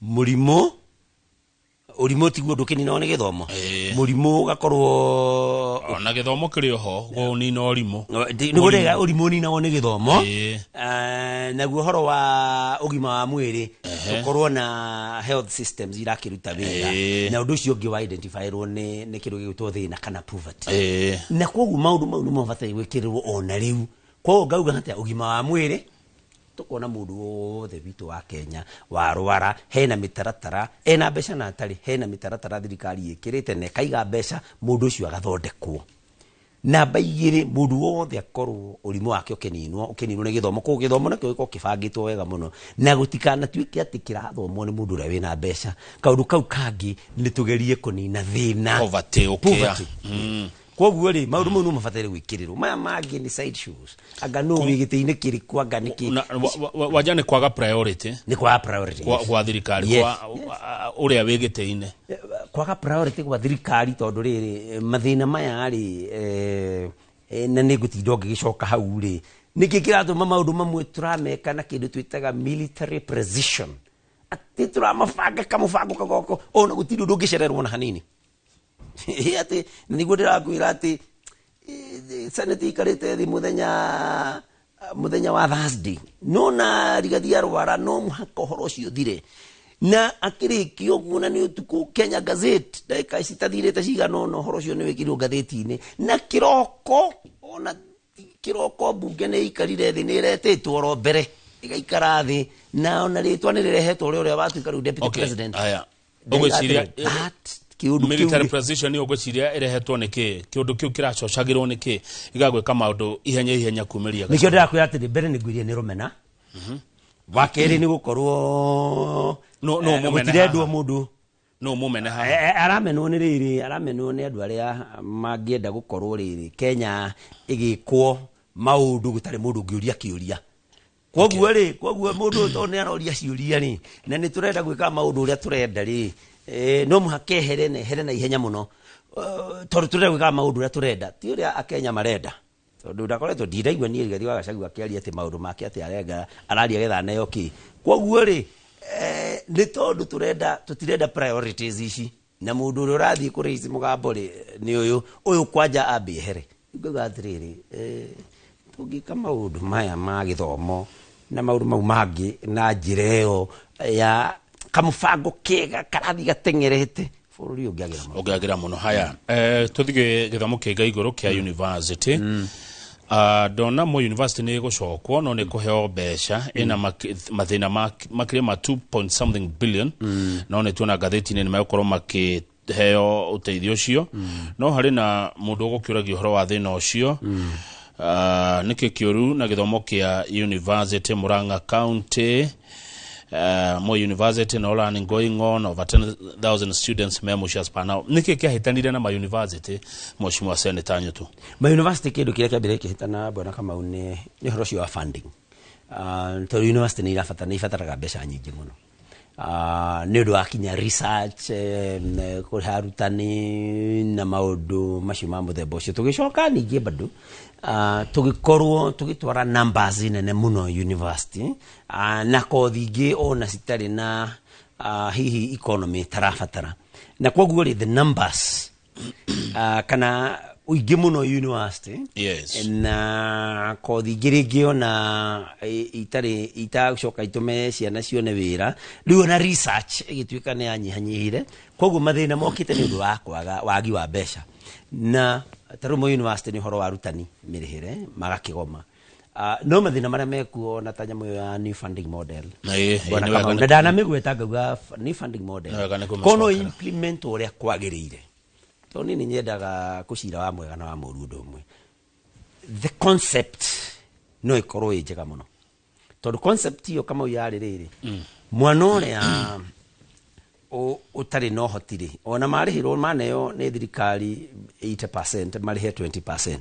S2: mũrimũ. Ũrimũ tiguo ndũkĩninagwo nĩ gĩthomo.
S1: Ĩĩ.
S2: Mũrimũ ũgakorwo
S1: Ona gĩthomo kĩrĩ oho gũnina ũrimũ.
S2: Nĩ gũrega ũrimũ ũninagwo nĩ gĩthomo.
S1: Ĩĩ.
S2: Naguo ũhoro wa ũgima wa mwĩrĩ, tũkorwo na health systems irakĩruta wĩra. Na ũndũ ũcio ũngĩ wa identifyirwo nĩ kĩndũ gĩgwĩtwo thĩna kana poverty. Na koguo maũndũ mau nĩ mabataire gwĩkĩrĩrwo ona rĩu. Koguo ngauga atĩa, ũgima wa mwĩrĩ, tũkona mũndũ wothe witũ wa Kenya warwara hena mĩtaratara, ena mbeca na atarĩ, hena mĩtaratara thirikari ĩkĩrĩte na ĩkaiga mbeca mũndũ ũcio agathondekwo. Namba igĩrĩ, mũndũ wothe akorwo ũrimũ wake ũkĩninwo nĩ gĩthomo. Koguo gĩthomo nakĩo gĩkorwo kĩbangĩtwo wega mũno na gũtikanatuĩke atĩ kĩrathomwo nĩ mũndũ ũrĩa wĩna mbeca. Kaũndũ kau kangĩ nĩ tũgerie kũnina thĩna.
S1: Poverty, ũkĩa.
S2: Poverty. Koguo rĩ, maũndũ mau no mabataire gwĩkĩrĩrwo. Maya mangĩ nĩ side shows, anga nũ wĩ gĩtĩ-inĩ kĩrĩkũ, anga nĩ kĩ.
S1: Na wanja nĩ kwaga priority.
S2: Nĩ kwaga priority.
S1: Kwa thirikari.
S2: Yes.
S1: Kwa ũrĩa wĩ gĩtĩ-inĩ.
S2: Kwaga priority gwa thirikari, tondũ rĩrĩ mathĩna maya rĩ, na nĩ ngũtinda ngĩgĩcoka hau rĩ, nĩkĩ kĩratũma maũndũ mamwe tũrameka na kĩndũ twĩtaga military precision, atĩ tũramabanga kamũbango kagoko ona gũtirĩ ũndũ ũngĩcererwo na hanini. Atĩ nĩguo ndĩrakwĩra atĩ senate ikarĩte thĩ mũthenya wa Thursday, no na Rigathi arwara no mũhaka ũhoro ũcio ũthire na akĩrĩkia ũguo, na nĩ ũtukũ Kenya Gazette ndagĩka citathirĩte cigana ũna ũhoro ũcio nĩ wĩkĩrirwo ngathĩti-inĩ, na kĩroko, ona kĩroko mbunge nĩ ikarire thĩ, nĩ ĩretĩtwo oro mbere ĩgaikara thĩ, na ona rĩtwa nĩ rĩrehetwo ũrĩa watuĩka rĩu deputy president.
S1: Aya.
S2: Ndauga
S1: Ũgwĩciria
S2: atĩrĩ, that kĩũndũ kĩu
S1: military precision ũgwĩciria ĩrehetwo nĩ kĩ? Kĩũndũ kĩu kĩracocagĩrwo nĩ kĩ igagwĩka maũndũ ihenya ihenya kumĩria?
S2: Nĩkĩo ndĩrakwĩra atĩrĩ, mbere nĩ ngwĩrie nĩ rũmena, wa kerĩ nĩ gũkorwo
S1: No mũmene
S2: gũtirendwo
S1: haha.
S2: mũndũ.
S1: No mũmene haha.
S2: Aramenwo nĩ rĩrĩ, aramenwo nĩ andũ arĩa mangĩenda gũkorwo rĩrĩ Kenya ĩgĩkwo maũndũ gũtarĩ mũndũ ũngĩũria kĩũria. Koguo rĩ, koguo mũndũ ũyũ tondũ nĩ aroria ciũria rĩ, na nĩ tũrenda gwĩka maũndũ ũrĩa tũrenda rĩ, no mũhaka ehere, na ehere na ihenya mũno, tondũ tũrenda gwĩka maũndũ ũrĩa tũrenda, ti ũrĩa Akenya marenda, tondũ ndakoretwo ndiraigua niĩ Rigathi wa Gachagua akĩaria atĩ maũndũ make atĩ arenga araria getha aneo kĩ. Koguo rĩ, nĩ tondũ tũrenda, tũtirenda priorities ici, na mũndũ ũrĩa ũrathiĩ kũraise mũgambo rĩ nĩ ũyũ ũyũ, kwanja ambe ehere. Ngauga atĩrĩrĩ, tũngĩka maũndũ maya ma gĩthomo na maũndũ mau mangĩ na njĩra ĩyo ya kamũbango kega karathiĩ gateng'erete, bũrũri ũyũ ũngĩagĩra mũno.
S1: Ũngĩagĩra mũno. Haya, tũthiĩ gĩthomo kĩnga igũrũ kĩa university. Ndona mo university nĩ ĩgũcokwo no nĩ kũheo mbeca ĩna mathĩna makĩria ma 2 point something billion, no nĩ tuona ngathĩti-inĩ nĩ megũkorwo makĩheo ũteithio ũcio, no harĩ na mũndũ ũgũkĩũragia ũhoro wa thĩna ũcio. Nĩkĩ kĩũru na gĩthomo kĩa university Murang'a County? Moi University, no learning going on, over 10,000 students me Mumias per now. Nĩkĩ kĩahĩtanire na ma university, Mheshimiwa Senator Nyutu?
S2: Ma university, kĩndũ kĩrĩa kĩambire kĩhĩtana, bwana Kamau, nĩ ũhoro ũcio wa funding, tondũ university nĩ irabatara, nĩ ibataraga mbeca nyingĩ mũno, nĩ ũndũ wa kinya research, kũrĩha arutani na maũndũ macio ma mũthemba ũcio. Tũgĩcoka ningĩ bado tũgĩkorwo tũgĩtwara numbers nene mũno university, na kothi ingĩ ona citarĩ na hihi economy tarabatara, na koguo rĩ, the numbers, kana ũingĩ mũno university na kothi ingĩ rĩngĩ ona itarĩ itagũcoka itũme ciana cione wĩra. Rĩu ona research ĩgĩtuĩka nĩ yanyihanyihire. Koguo mathĩna mokĩte nĩ ũndũ wa kwaga wagi wa mbeca, na ta rĩu Moi University nĩ ũhoro wa arutani mĩrĩhĩre magakĩgoma. No mathĩna marĩa mekuo na ta nyamũ ĩyo ya new funding model.
S1: Na
S2: Bwana
S1: nĩ wega
S2: Kamau, na ndanamĩgweta ngauga new funding model
S1: Nĩ wega nĩ
S2: kono
S1: kũmĩcokera.
S2: implement ũrĩa kwagĩrĩire, tondũ niĩ nĩ nyendaga kũcira wa mwega na wa mũru ũndũ ũmwe. The concept no ĩkorwo ĩ njega mũno, tondũ concept ĩyo, Kamau, yarĩ rĩrĩ, mwana ũrĩa ũtarĩ na ũhoti rĩ, ona marĩhĩrwo maneo nĩ thirikari 80%, marĩhe 20%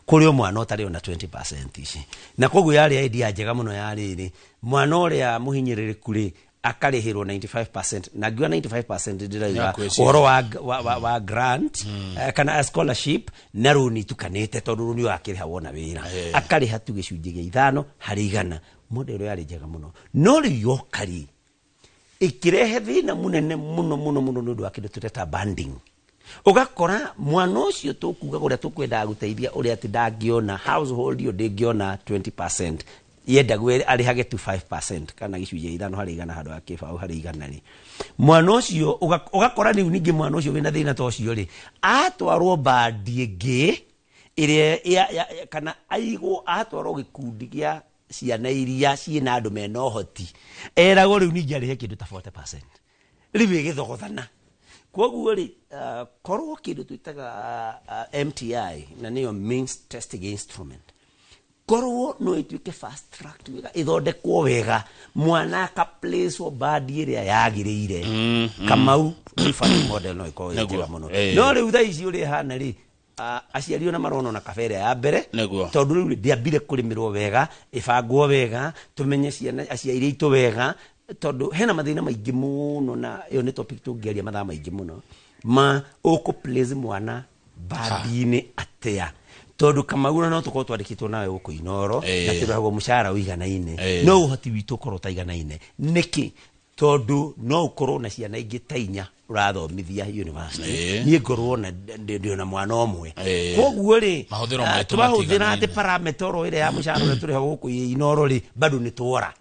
S2: kũrĩ o mwana ũtarĩ ona 20% ici. Na koguo yarĩ idea njega mũno ya rĩrĩ, mwana ũrĩa mũhinyĩrĩrĩku rĩ akarĩhĩrwo 95%, na ngiuga 95% ndĩrauga
S1: Nĩakwĩciria.
S2: ũhoro wa grant, kana scholarship na rũni itukanĩte, tondũ rũni wakĩrĩha wona wĩra, akarĩha tu gĩcunjĩ gĩa 5%. Model ĩyo yarĩ njega mũno, no rĩu yoka rĩ Ĩkĩrehe thĩna mũnene mũno mũno mũno nĩ ũndũ wa kĩndũ tũreta banding. Ũgakora mwana ũcio tũkuga ũrĩa tũkwendaga gũteithia, ũrĩa atĩ ndangĩona household ĩyo ndĩngĩona 20%, yendagwo arĩhage tu 5% kana gĩcunjĩ 5% handũ ha 0.20% rĩ. Mwana ũcio ũgakora rĩu ningĩ mwana ũcio wĩna thĩna ta ũcio rĩ, atwarwo bandi ĩngĩ ĩrĩa kana aigwo atwarwo gĩkundi gĩa ciana iria ciĩna andũ mena ũhoti, eragwo rĩu ningĩ arĩhe kĩndũ ta 40%. Rĩu ĩgĩthogothana. Koguo rĩ, korwo kĩndũ twĩtaga MTI, na nĩyo means testing instrument, korwo no ĩtuĩke fast track wega, ĩthondekwo wega, mwana akaplacewo bandi ĩrĩa yagĩrĩire, Kamau, funding model no ĩkorwo ĩ njega mũno. No rĩu thaa ici ũrĩa ĩhana rĩ, aciari ona marona ona kabere ya mbere, tondũ rĩu ndĩambire kũrĩmĩrwo wega, ĩbangwo wega, tũmenye ciana aciari aitũ wega, tondũ hena mathĩna maingĩ mũno, na ĩyo nĩ topic tũngĩaria mathaa maingĩ mũno, ma ũkũ place mwana bandi-inĩ atĩa, tondũ Kamau no tũkorwo twandĩkĩtwo nawe gũkũ Inoro na tũrĩhagwo mũcara ũiganaine, no ũhoti witũ ũkorwo ũtaiganaine. Nĩkĩ? Tondũ no ũkorwo na ciana ingĩ ta inya ũrathomithia university, niĩ ngorwo na ndĩ na mwana ũmwe. Koguo rĩ, twahũthĩra atĩ parameter oro ĩrĩa ya mũcara ũrĩa tũrĩhagwo gũkũ Inoro rĩ, bado nĩ twora.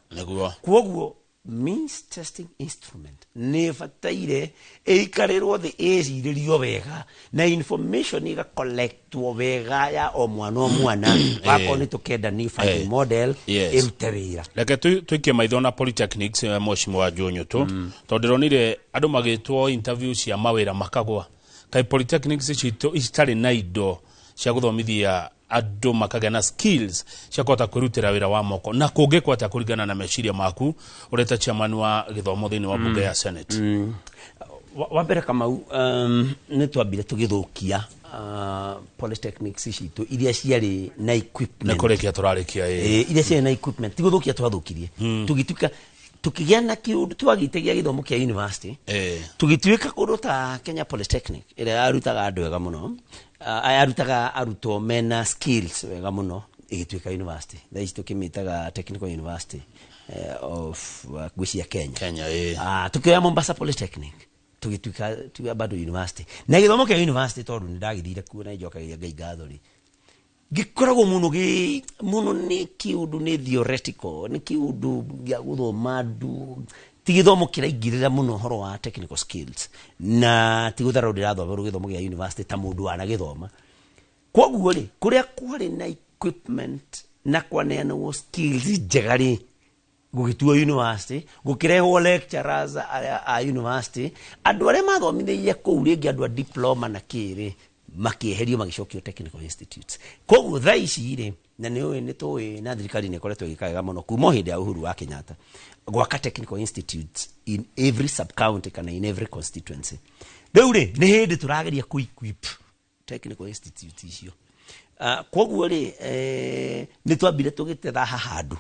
S2: Koguo means testing instrument nĩ ĩbataire ĩikarĩrwo thĩ, ĩcirĩrio wega, na information ĩgacollectwo wega ya o mwana o mwana, wakorwo nĩ tũkenda new funding model ĩrute wĩra.
S1: Reke tũikie maitho na polytechnics, mheshimiwa Njunyutu, tondũ ndĩronire andũ magĩtwo interview cia mawĩra makagwa. Kaĩ polytechnics citũ itarĩ na indo cia gũthomithia andũ makagĩa na skills cia kũhota kwĩrutĩra wĩra wa moko, na kũngĩkwo atĩa kũringana na meciria maku ũrĩa ta chairman wa gĩthomo thĩinĩ wa bunge ya Senate?
S2: Wa mbere, Kamau, nĩ twambire tũgĩthũkia polytechnics citũ iria ciarĩ na equipment.
S1: Nĩ kũrĩkia tũrarĩkia.
S2: Iria ciarĩ na equipment, ti gũthũkia twathũkirie, tũgĩtuĩka tũkĩgĩa na kĩũndũ twagĩte gĩa gĩthomo kĩa university, tũgĩtuĩka kũndũ ta Kenya Polytechnic ĩrĩa yarutaga andũ wega mũno, yarutaga arutwo mena skills wega mũno, ĩgĩtuĩka university. Thaa ici tũkĩmĩtaga Technical University of ngwĩciria Kenya.
S1: Kenya.
S2: Tukioya Mombasa Polytechnic tũgĩtuĩka tuga bado university, na gĩthomo kĩa university, tondũ nĩ ndagĩthire kuo na njokagia Ngai ngatho rĩ, gĩkoragwo mũno gĩ mũno nĩ kĩũndũ nĩ theoretical, nĩ kĩũndũ gĩa gũthoma andũ, ti gĩthomo kĩraingĩrĩra mũno ũhoro wa technical skills, na ti gũtharũ ndĩrathoma gĩthomo gĩa university ta mũndũ wanagĩthoma. Koguo rĩ, kũrĩa kwarĩ na equipment na kwaneanwo skills njega rĩ, gũgĩtuo university, gũkĩrehwo lecturers a university. Andũ arĩa mathomithĩire kũu rĩngĩ, andũ a diploma na kĩrĩ, makĩeherio magĩcokio technical institutes. Koguo thaa ici rĩ, na nĩ ũĩ, nĩ tũĩ, na thirikari nĩ ĩkoretwo ĩgĩka wega mũno kuma o hĩndĩ ya Uhuru wa Kenyatta gwaka technical institutes in every sub county kana in every constituency. Rĩu rĩ, nĩ hĩndĩ tũrageria kũ equip technical institute icio. Koguo rĩ, nĩ twambire tũgĩtetha handũ,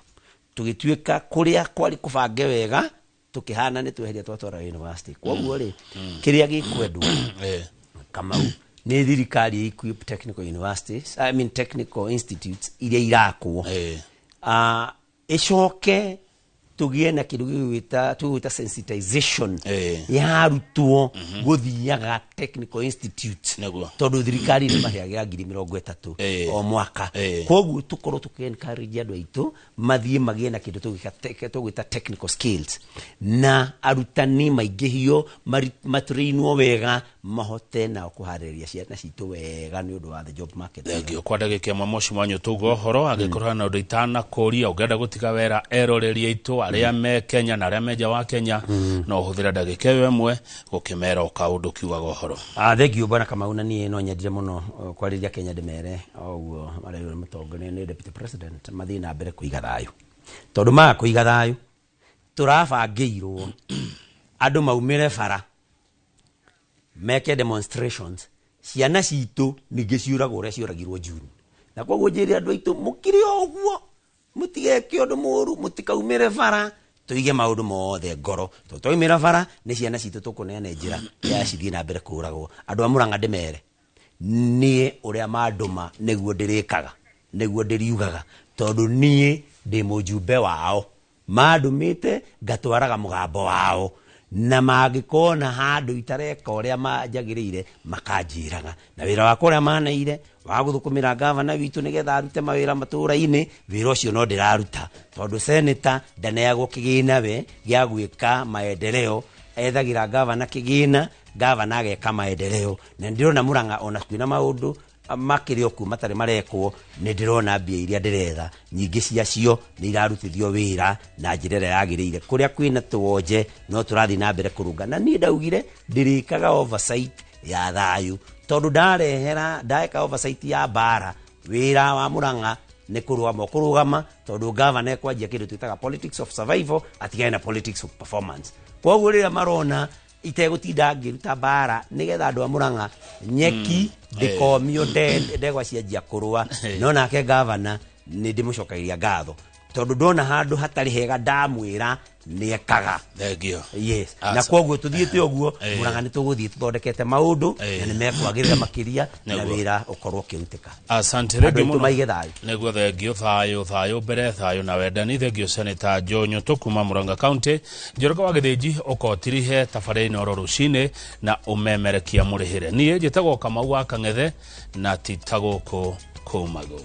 S2: tũgĩtuĩka kũrĩa kwarĩ kũbange wega tũkĩhana nĩ tweheria twatwara university. Koguo rĩ, kĩrĩa gĩkwendwo, Kamau, nĩ thirikari equip technical universities, I mean technical institutes iria irakwo, ĩcoke tũgĩe na kĩndũ tũgĩgwĩta sensitization ya arutwo gũthiaga technical institute, tondũ thirikari nĩ maheagĩra 30,000 o mwaka. Koguo tũkorwo tũkĩ encourage andũ aitũ mathiĩ magĩe na kĩndũ tũgwĩta technical skills, na arutani maingĩhio, matrainwo wega, mahote nao kũharĩrĩria ciana citũ wega nĩ ũndũ wa the job market.
S1: Thengio. Kwa ndagĩka ĩmwe, mheshimiwa Nyũtũgo, ũhoro angĩkorwo hena ũndũ itanakũria ũngĩenda gũtiga wera eroreri aitũ arĩa me Kenya na arĩa me nja wa Kenya, no ũhũthĩre ndagĩka ĩyo ĩmwe gũkĩmera o kaũndũ kiugaga ũhoro.
S2: Thengio bwana Kamau, na niĩ no nyendire mũno kwarĩria Kenya, ndĩmere o ũguo marerwo nĩ mũtongoria, nĩ deputy president, mathiĩ na mbere kũiga thayũ, tondũ maga kũiga thayũ tũrabangĩirwo andũ maumĩre bara meke demonstrations, ciana citũ ningĩ ciũragwo ũrĩa ciũragirwo June. Na koguo njĩre andũ aitũ mũkire o ũguo, mũtigeke ũndũ mũru, mũtikaumĩre bara, tũige maũndũ mothe ngoro, tondũ twaumĩra bara nĩ ciana citũ tũkũneana njĩra ya cithiĩ na mbere kũragwo. Andũ a Mũrang'a ndĩmere niĩ ũrĩa mandũma nĩguo ndĩrĩkaga, nĩguo ndĩriugaga, tondũ niĩ ndĩ mũjumbe wao, mandũmĩte ngatwaraga mũgambo wao. Na mangĩkona handũ itareka ũrĩa manjagĩrĩire, makanjĩraga. Na wĩra wakwa ũrĩa maneire wa gũthũkũmĩra gavana witũ nĩgetha arute mawĩra matũũra-inĩ, wĩra ũcio no ndĩraruta, tondũ seneta ndaneagwo kĩgĩna we gĩa gwĩka maendeleo. Ethagĩra gavana kĩgĩna, gavana ageka maendeleo. Na ndĩrona Murang'a ona kwĩna maũndũ makĩrĩ o kuo matarĩ marekwo, nĩ ndĩrona mbia iria ndĩretha nyingĩ ciacio nĩ irarutithio wĩra na njĩra ĩrĩa yagĩrĩire. Kũrĩa kwĩna tũwonje no tũrathiĩ na mbere kũrũnga. Na niĩ ndaugire ndĩrĩkaga oversight ya thayũ, tondũ ndarehera ndeka oversight ya mbara, wĩra wa Murang'a nĩ kũrũgama ũkũrũgama, tondũ gavana ekwanjia kĩndũ twĩtaga politics of survival, atigane na politics of performance. Koguo rĩrĩa marona itegũtinda ngĩruta mbara nĩgetha andũ a Murang'a nyeki ndĩkomio ndegwa cianjia kũrũa. No nake gavana nĩ ndĩmũcokagĩria ngatho, tondũ ndona handũ hatarĩ hega ndamwĩra nĩekaga.
S1: Thengio.
S2: Yes, na koguo tuthiĩte ũguo. Murang'a nĩ tũgũthiĩ tũthondekete maũndũ na nĩ mekwagĩrĩra makĩria na wĩra ũkorwo ũkĩrutĩka.
S1: Asante.
S2: Andũ
S1: Rĩngĩ
S2: aitũ
S1: mũno.
S2: Maige thayũ.
S1: Nĩguo, thengio. Thayũ, thayũ mbere, thayũ na wendani. Thengio Senator Joe Nyutu kuma Murang'a County. Njoroge wa Gĩthĩnji, ũkotirihe tabarĩra Inooro rũcinĩ na ũmemerekia mũrĩhĩre. Niĩ njĩtagwo Kamau wa Kang'ethe, na ti ta gũkũ kũmagwo.